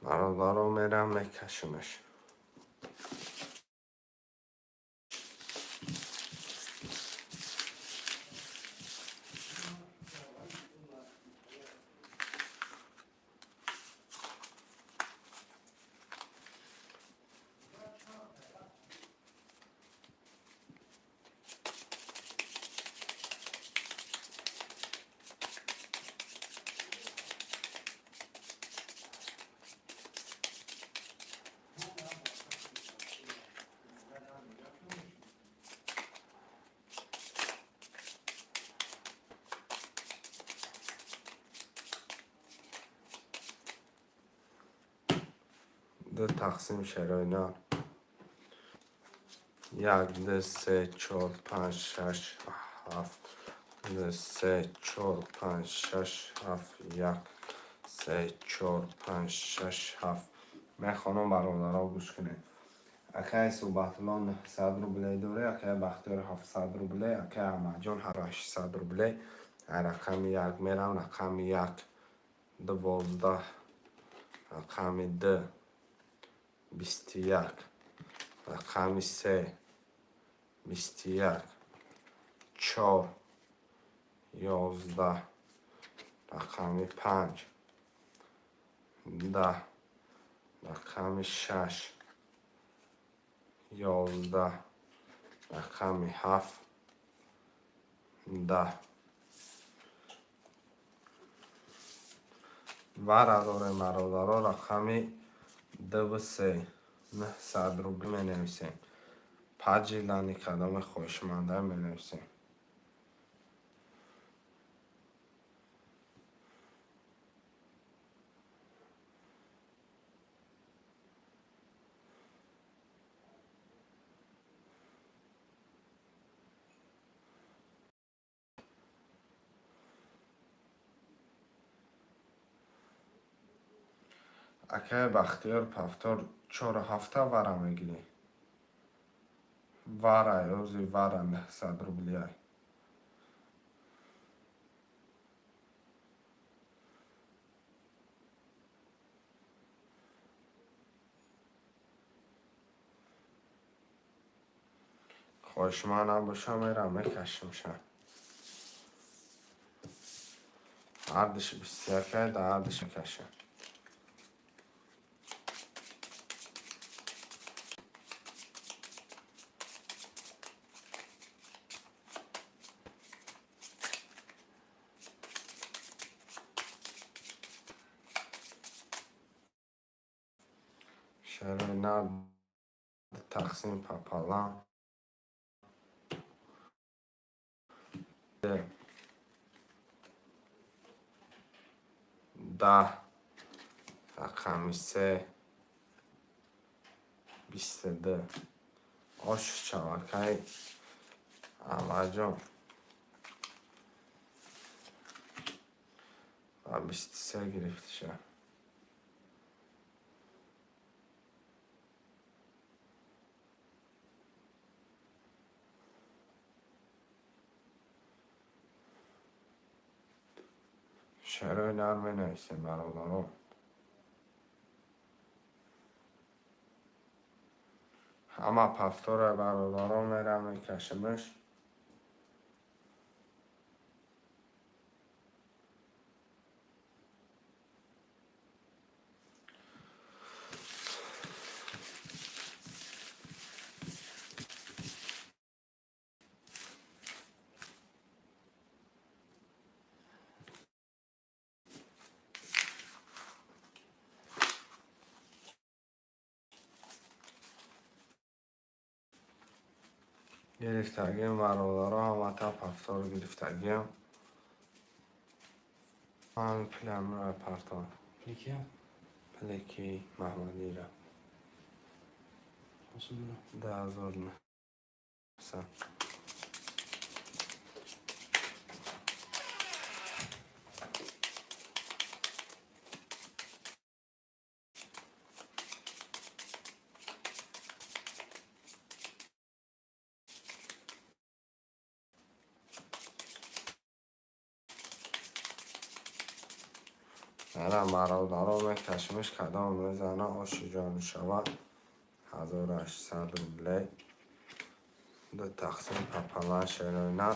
Бародаро, мерам, мекашимаш. Ду тақсим, шерои нар. Як, ду, се, чор, панҷ, шаш, ҳафт. Ду, се, чор, панҷ, шаш, ҳафт. Як, се, чор, панҷ, шаш, ҳафт. Мехонам, бародаро, гӯш кунед. Акай Суҳбатулло, 900 рублей дорӣ. Акай Бахтиёр, 700 рублей. Акай Аҳмадҷон, 800 рублей. Рақами як мерам. Рақами як, 12. Рақами ду, 21. Рақами се, 21. Чор, 11. Рақами панҷ, 10. Рақами шаш, 11. Рақами ҳафт, 10. Вара дорем, бародаро, рақами дуву се, 900 рубл менависем. Паҷилани кадоме хоҳишманда менависем. Акай Бахтиёр, повтор чору ҳафта вара мегирӣ. Вара ёзи вара 900 рублиай. Хоҳишманд набоша, мерам мекашимша. Ҳардуш 21-ай, да ҳардуш мекашам. Шарои тақсим пополам 10, рақами се, 22. Ош чавакай Амаҷон ба 23 гирифтиша. Шарои нар менависем, бародарон. Ҳама повтора, бародарон, мерам мекашимш. Гирифтагим, бародаро, ҳамата повтор гирифтагим. Ман пулямро партон. Пули? Пулеки Маҳмадира. 2900. Ара, бародаро, мекашимиш, кадом мезана, оши ҷон шавад. 1800 рублей. Ду тақсим пополам шероина.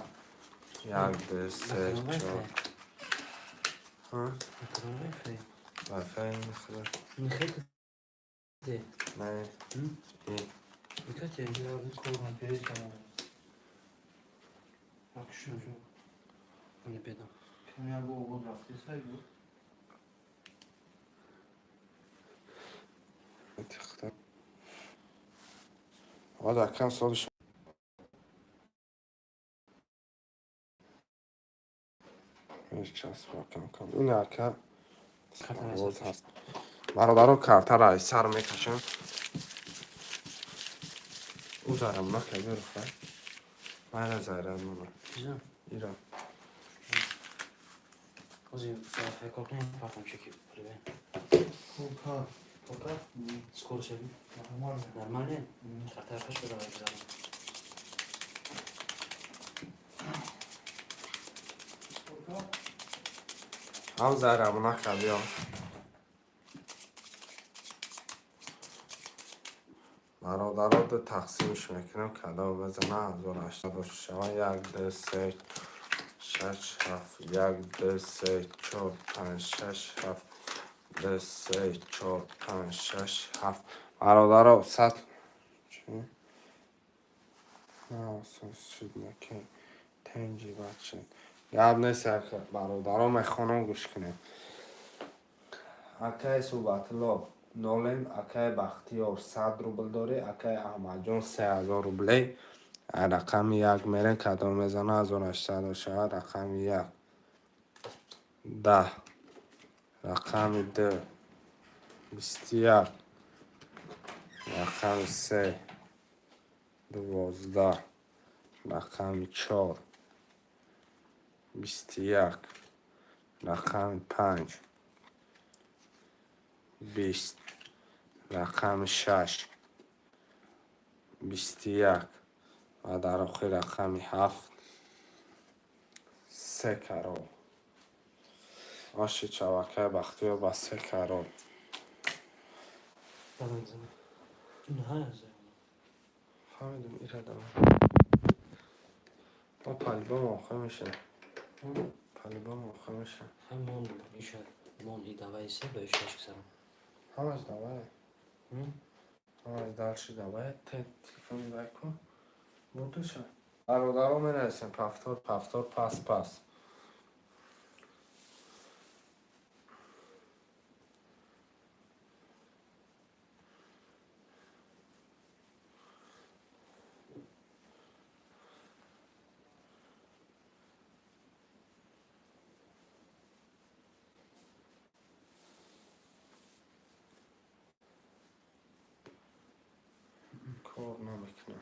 Як, ду, се, чор. Вайфай нихӯр. Не. И. Никате. Акшун. Не бедам. Тихта. Ода кам солиш. Ҳеҷ кам кам. Ин ака боз ҳаст. Бародаро, картара аз сар мекашам. Ӯ зарам нака бирухай. Майра зарам мана. Ира. Ози кор кунем, партам чеки привет. Пока. Пока? Скоро шави? Нормально. Нормально? Карта қаш бадавай бизанам. Пока. Ҳам зарам нака биё. Бародаро, ду тақсимш мекунам, кадом бизана, 1800 шава. Як, ду, се, шаш, ҳафт. Як, ду, се, чор, панҷ, шаш, ҳафт. Ду, се, чор, панҷ, шаш, ҳафт. Бародаро, сад. Чӣ? На, шуд наки. Тенҷи бад шуд. Гап нест, бародаро, мехонам, гӯш кунед. Акаи Субатулло нолем, акаи Бахтиёр 100 рубл дорӣ, акаи Аҳмадҷон 3000 рубле. Рақами як мерем, кадом мезана, 1800 шавад. Рақами як 10, рақами ду 21, рақами се 12, рақами чор 21, рақами панҷ 20, рақами шаш 21 ва дар охир рақами ҳафт се король. Оши чавакаи Бахтиёр ба се король. Давай мезанем. Инаҳа. Фаҳмидум, ира давай. Мо по-любому охир мешем. По-любому охир мешем. Ҳамон иша мон и давай се ба шаш гузарам. Ҳамаш давай. Ҳамаш дальше давай. Те телефони вай кун. Бурдуша. Бародаро, менависем повтор, повтор, пас, пас. Кор намекунад.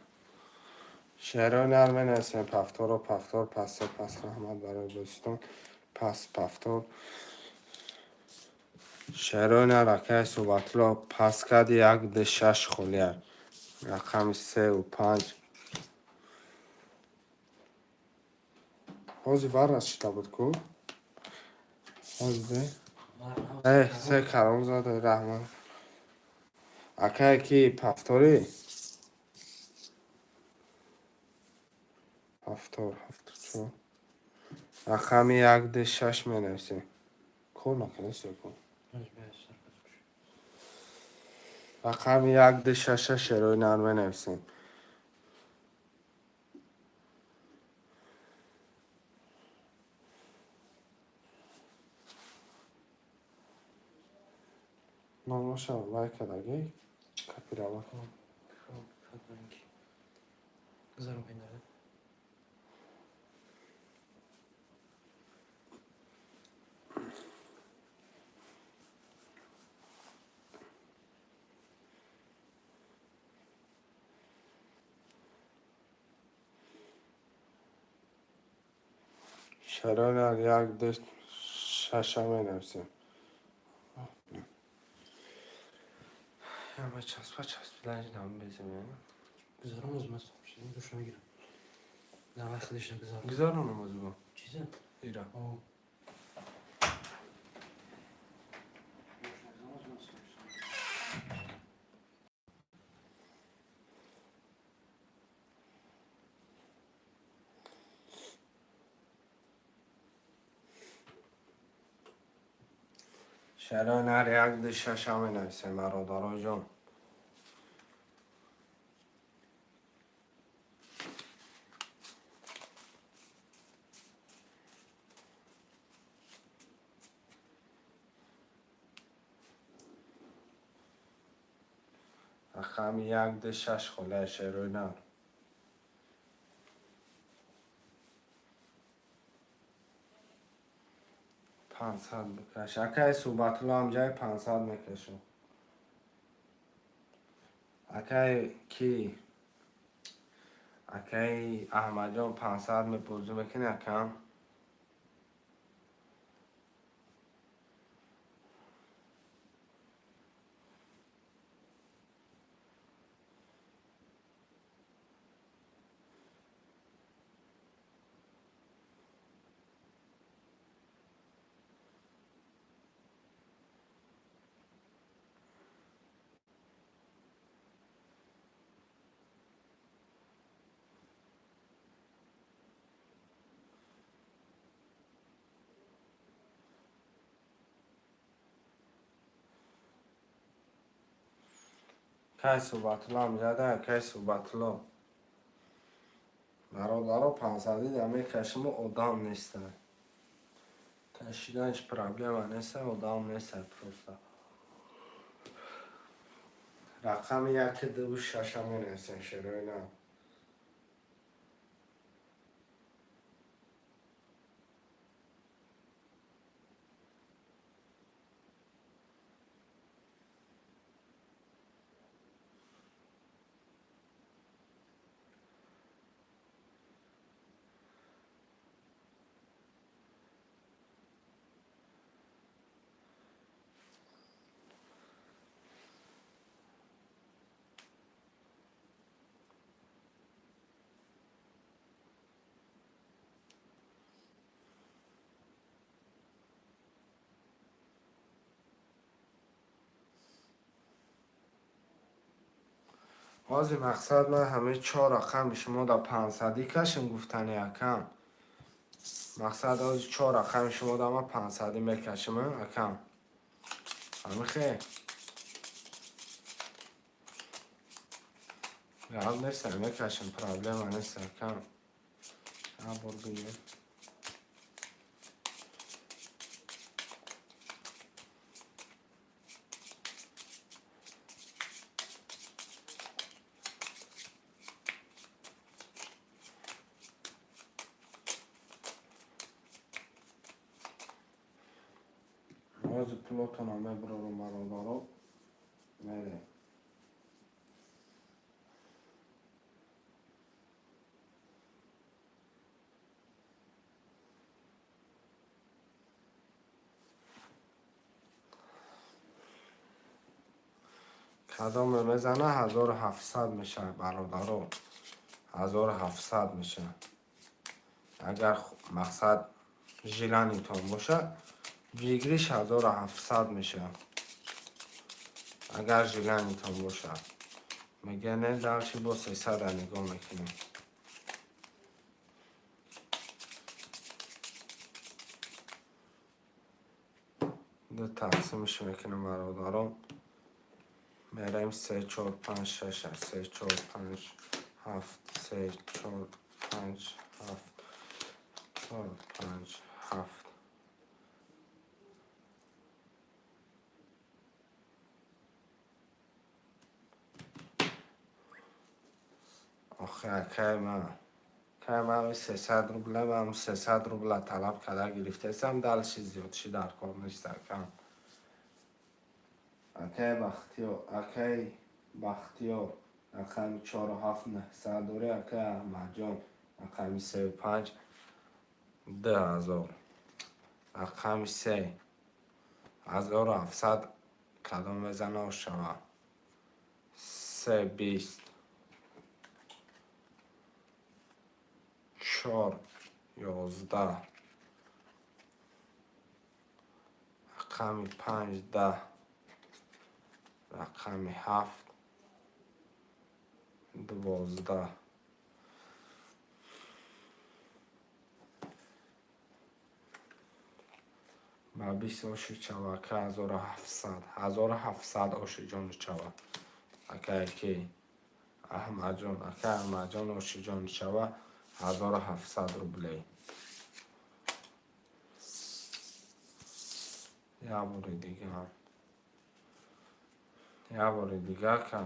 Шеърои нар менависем повторо, повтор, пас, пас. Раҳмат барои бозитон. Пас, повтор. Шеърои нар, акаи Субатулло пас кард, як, ду, шаш холия. Рақами сеу панҷ. Ҳозир варрас шида буд ку? Ҳозир. Э, се король зада, раҳмат. Акае ки повторӣ? Повтор, 74. Рақами як, ду, шаш менависем. Кор накунед, кун. Рақами як, ду, шаша шерои нар менависем. Номоша вай кардагӣ? Копировать. Гузарам пендаре. Шерои нар як, ду, шаша менависем. Ама часпа часпидан нам безем. Гузарам оз мас. Душа мегирам. Давай худиша гузарам. Гузаронам озбо. Чиза? Ира. О. Шерои нар як, ду, шаша менависем, бародаро ҷон. Рақами як, ду, шаш холия шерои нар. 500 бикаш. Акаи Суҳбатулло ҳам ҷаи 500 мекашам. Акаи ки? Акаи Аҳмадҷон 500 мебозӣ мекунӣ, акам? Кай Суҳбатулло ҳам ҷада, кай Суҳбатулло. Бародаро, 500-и да мекашиму одам неста. Кашиданаш проблема неста, одам неста просто. Рақами яки, дуву, шаша менависем, шерои на. Ҳозир мақсад ман ҳамаи чор рақами шумо дар 500-ӣ кашем, гуфтани акам. Мақсад, ҳозир чор рақами шумо дар ман 500-ӣ мекашем, акам. Ҳамихе? Гап нест, мекашем, проблема нест, акам. Бор бинем. Ҳозир пулотонро мебарорам, бародаро. Мерем. Кадоме мезана, 1700 мешавад, бародаро. 1700 мешавад. Агар мақсад желание тон бошад, выигрыш 1700 мешавад. Агар желание тон бошад. Мега не, дальше бо 300 нигоҳ мекунем. Ду тақсимш мекунем, бародарон. Мерем се, чор, панҷ, шаш, се, чор, панҷ, ҳафт, се, чор, панҷ, ҳафт, чор, панҷ, ҳафт. Охи, акай ман, акай ман, 300 рубла, ман 300 рубла талаб карда гирифтаистам, дальше зиёдши дар кор нест, акам. Акай Бахтиёр, акай Бахтиёр, рақами чору ҳафт 900 дорӣ, акай Аҳмадҷон, рақами сею панҷ 2000, рақами се 1700, кадом мезана, шава. Се, 20, чор, 11, рақами панҷ 10, рақами ҳафт 12. Ба 20 оши чава, ака, 1700, 1700 оши ҷони чава. Акае ки Аҳмадҷон, ака Аҳмадҷон, оши ҷони чава, 1700 рублей. Як бори дига, як бори дига, ака,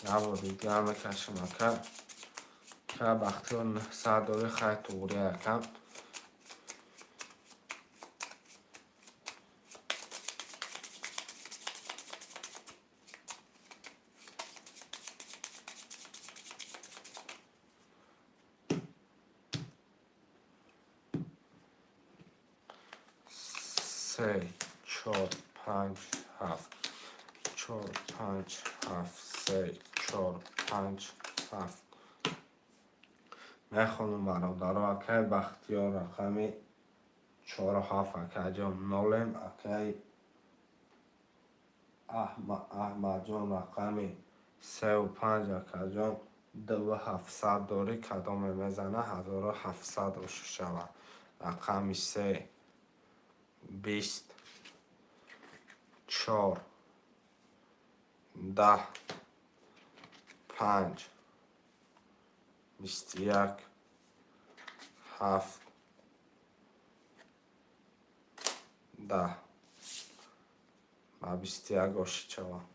як бори дига мекашем, ака. Ака Бахтиёр, 900 дорӣ, хай, туғри, ака. Се, чор, панҷ, ҳафт, чор, панҷ, ҳафт, се, чор, панҷ, ҳафт. Мехонам, бародаро. Акай Бахтиёр, рақами чору ҳафт, акаҷон, нолем. Акай Аҳмадҷон, рақами сеу панҷ, акаҷон, дуву ҳафтсад дорӣ, кадоме мезана, 1700 оши шавад. Рақами се, 20, чор, 10, панҷ, 21, ҳафт, 10. Ба 21 оши шавад.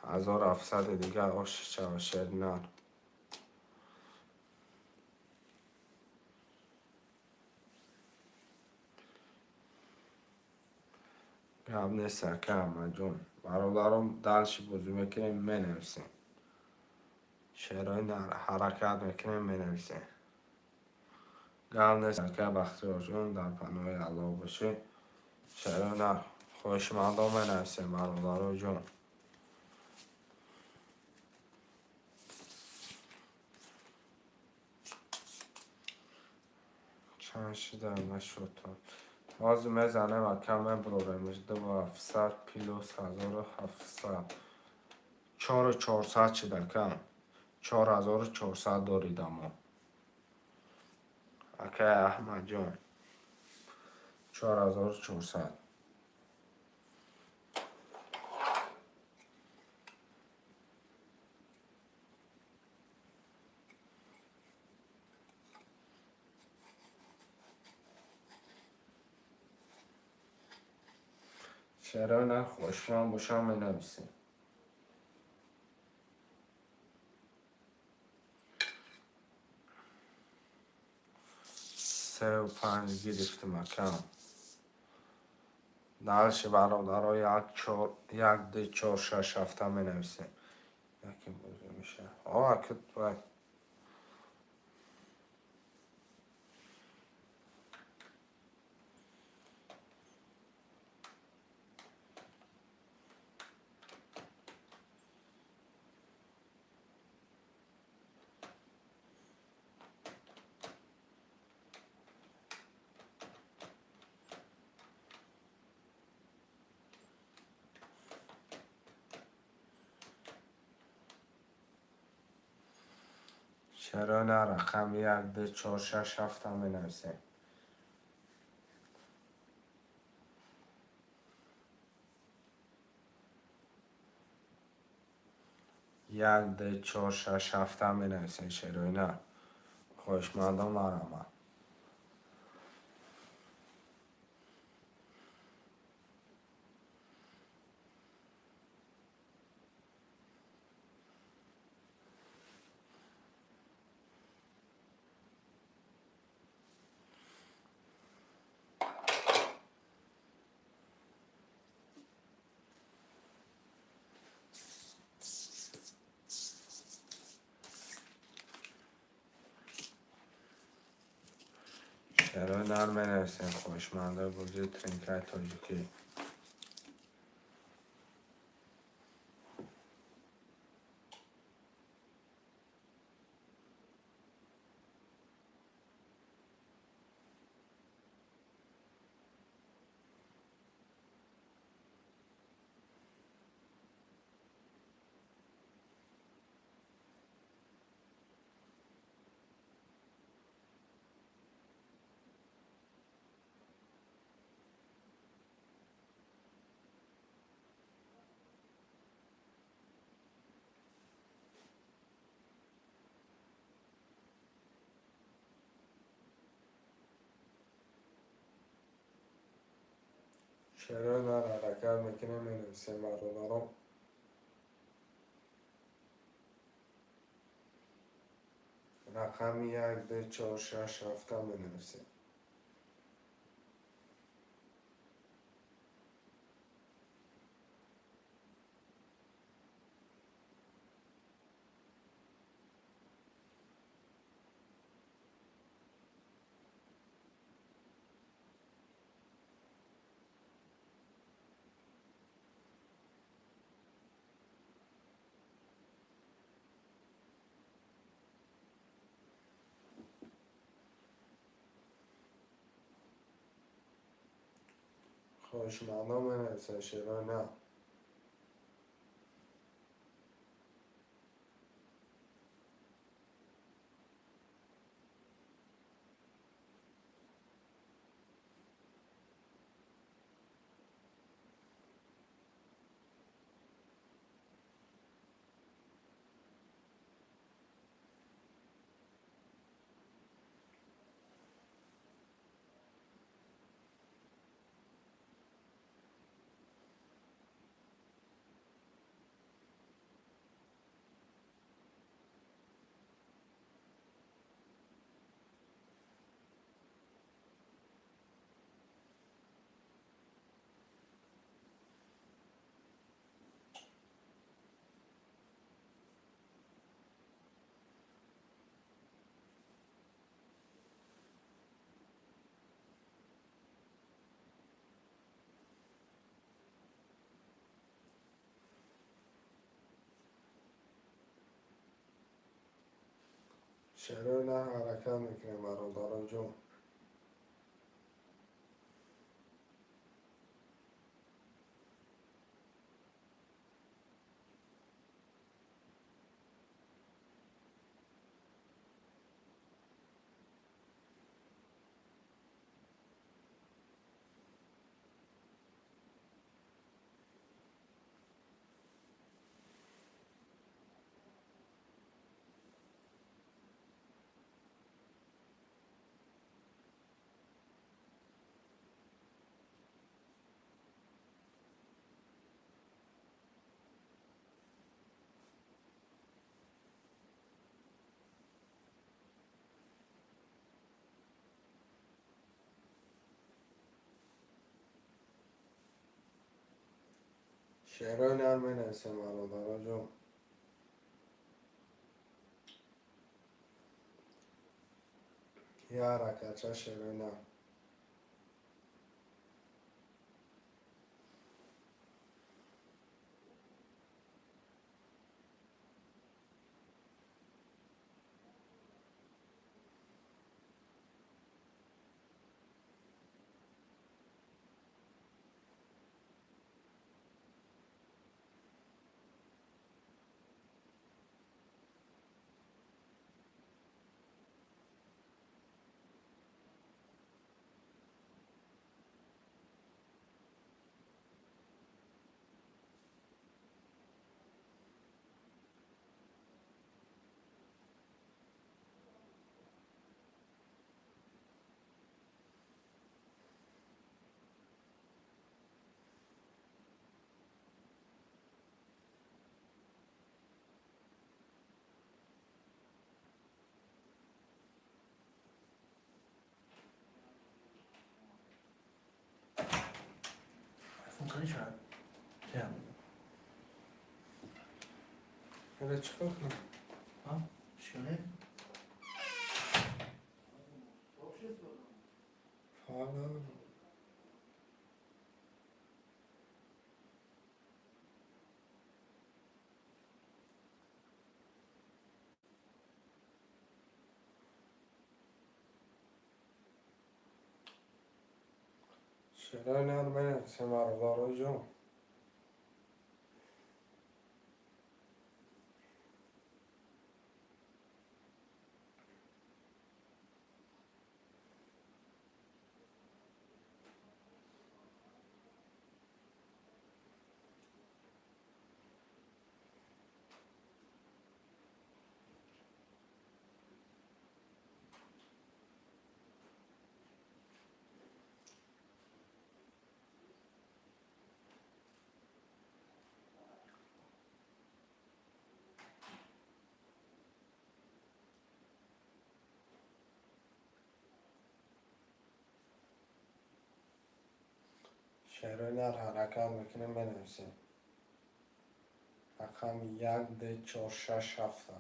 1700 дигар оши шава шернар. Гап нест, ака Аҳмадҷон. Бародарон, дальше бозӣ мекунем, менависем. Шерои ҳаракат мекунем, менависем. Гап нест, ака Бахтиёрҷон, дар паноҳи Аллоҳ бошед. Шерои нар хоҳишмандон менависем, бародароҷон. Чанд шида нашуд. Ҳозир мезанем, ака, мебурорем. 2700 плюс 1700. 4400 шид, ака. 4400 доридамо. Акай Аҳмадҷон. 4400. Чаро на хушман бошам менависем. Сеу панҷ гирифтим, акам. Дальше бародаро як чор як ду чор шаш ҳафта менависем. Яке бозӣ меша. О, ака вай. Чаро на рақами як ду чор шаш ҳафта менависем. Як ду чор шаш ҳафта менависем шерои на. Хоҳишмандон марҳамат. Шерои нар менависем хоҳишмандои бозии тринкаи тоҷикӣ. Шерои нар ҳаракат мекунем, менависем бародарон. Рақами як ду чор шаш ҳафта менависем. Хоҳишмандон менависем шерои на. Шерои нар ҳаракат мекунем, бародароҷон. Шерои нар менависем, бародароҷон. Як ҳаракатча шерои нар. Айфон қани шад? Тя. Ҳела чӣ кор кунам? А? Шикане? Фарқ надорад. Шерои нар менависем, бародароҷон. Шерои нар ҳаракат мекунем, менависем. Рақами як, ду, чор, шаш, ҳафта.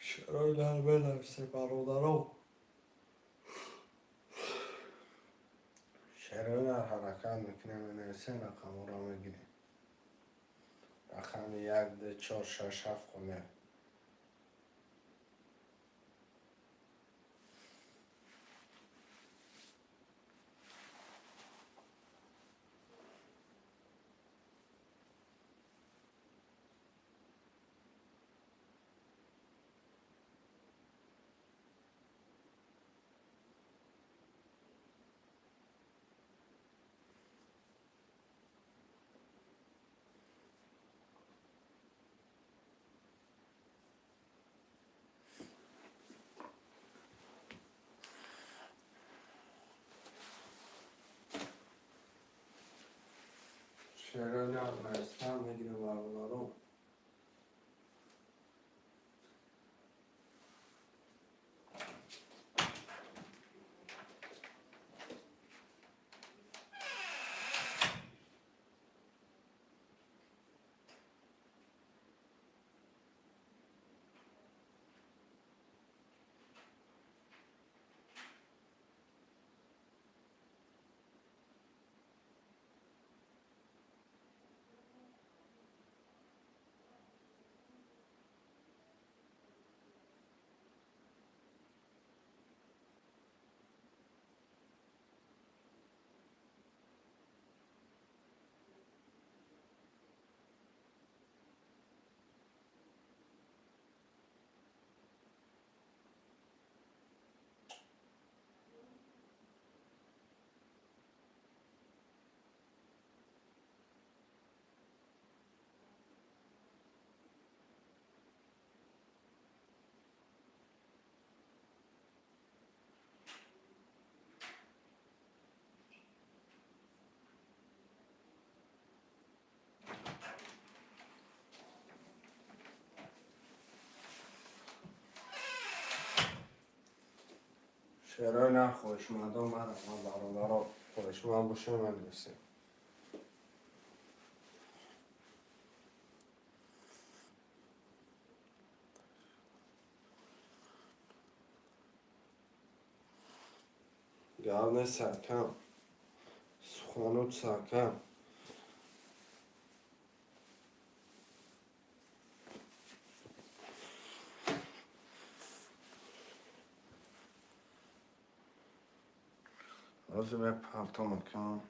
Шерои нар менависем, бародарон. Шерои нар ҳаракат мекунем, менависем, рақамҳоро мегирем. Рақами як, ду, чор, шаш, ҳафт хона. Шерои нар навистан мегирем, бародаро. Шерои нар, хоҳишмандон, марҳамат, бародаро, хоҳишманд бошем, менависем. Гап нест, акам, суханут акам. Ҳозир мепартом, акам.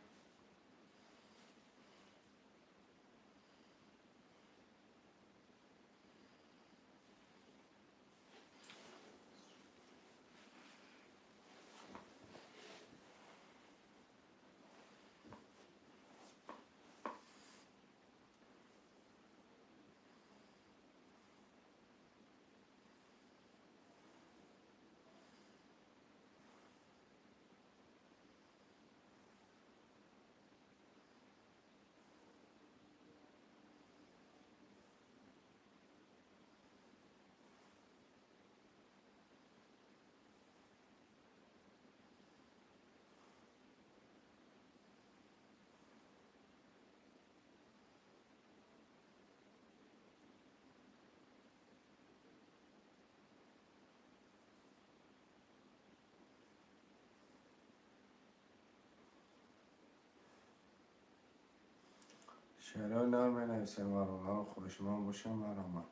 Шерои нар менависем, бародаро, хоҳишманд бошем, марҳамат.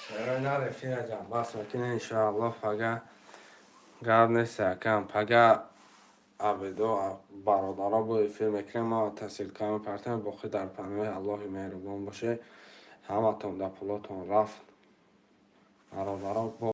Шерои нар эфира ҷамъбаст мекунем, иншоаллоҳ. Пага гап нест, акам, пага абедо, бародаро, бо эфир мекунем. Ма ссылка мепартем. Боқӣ дар паноҳи Аллоҳи меҳрубон бошед. Ҳаматон да пулотон рафт, бародаро.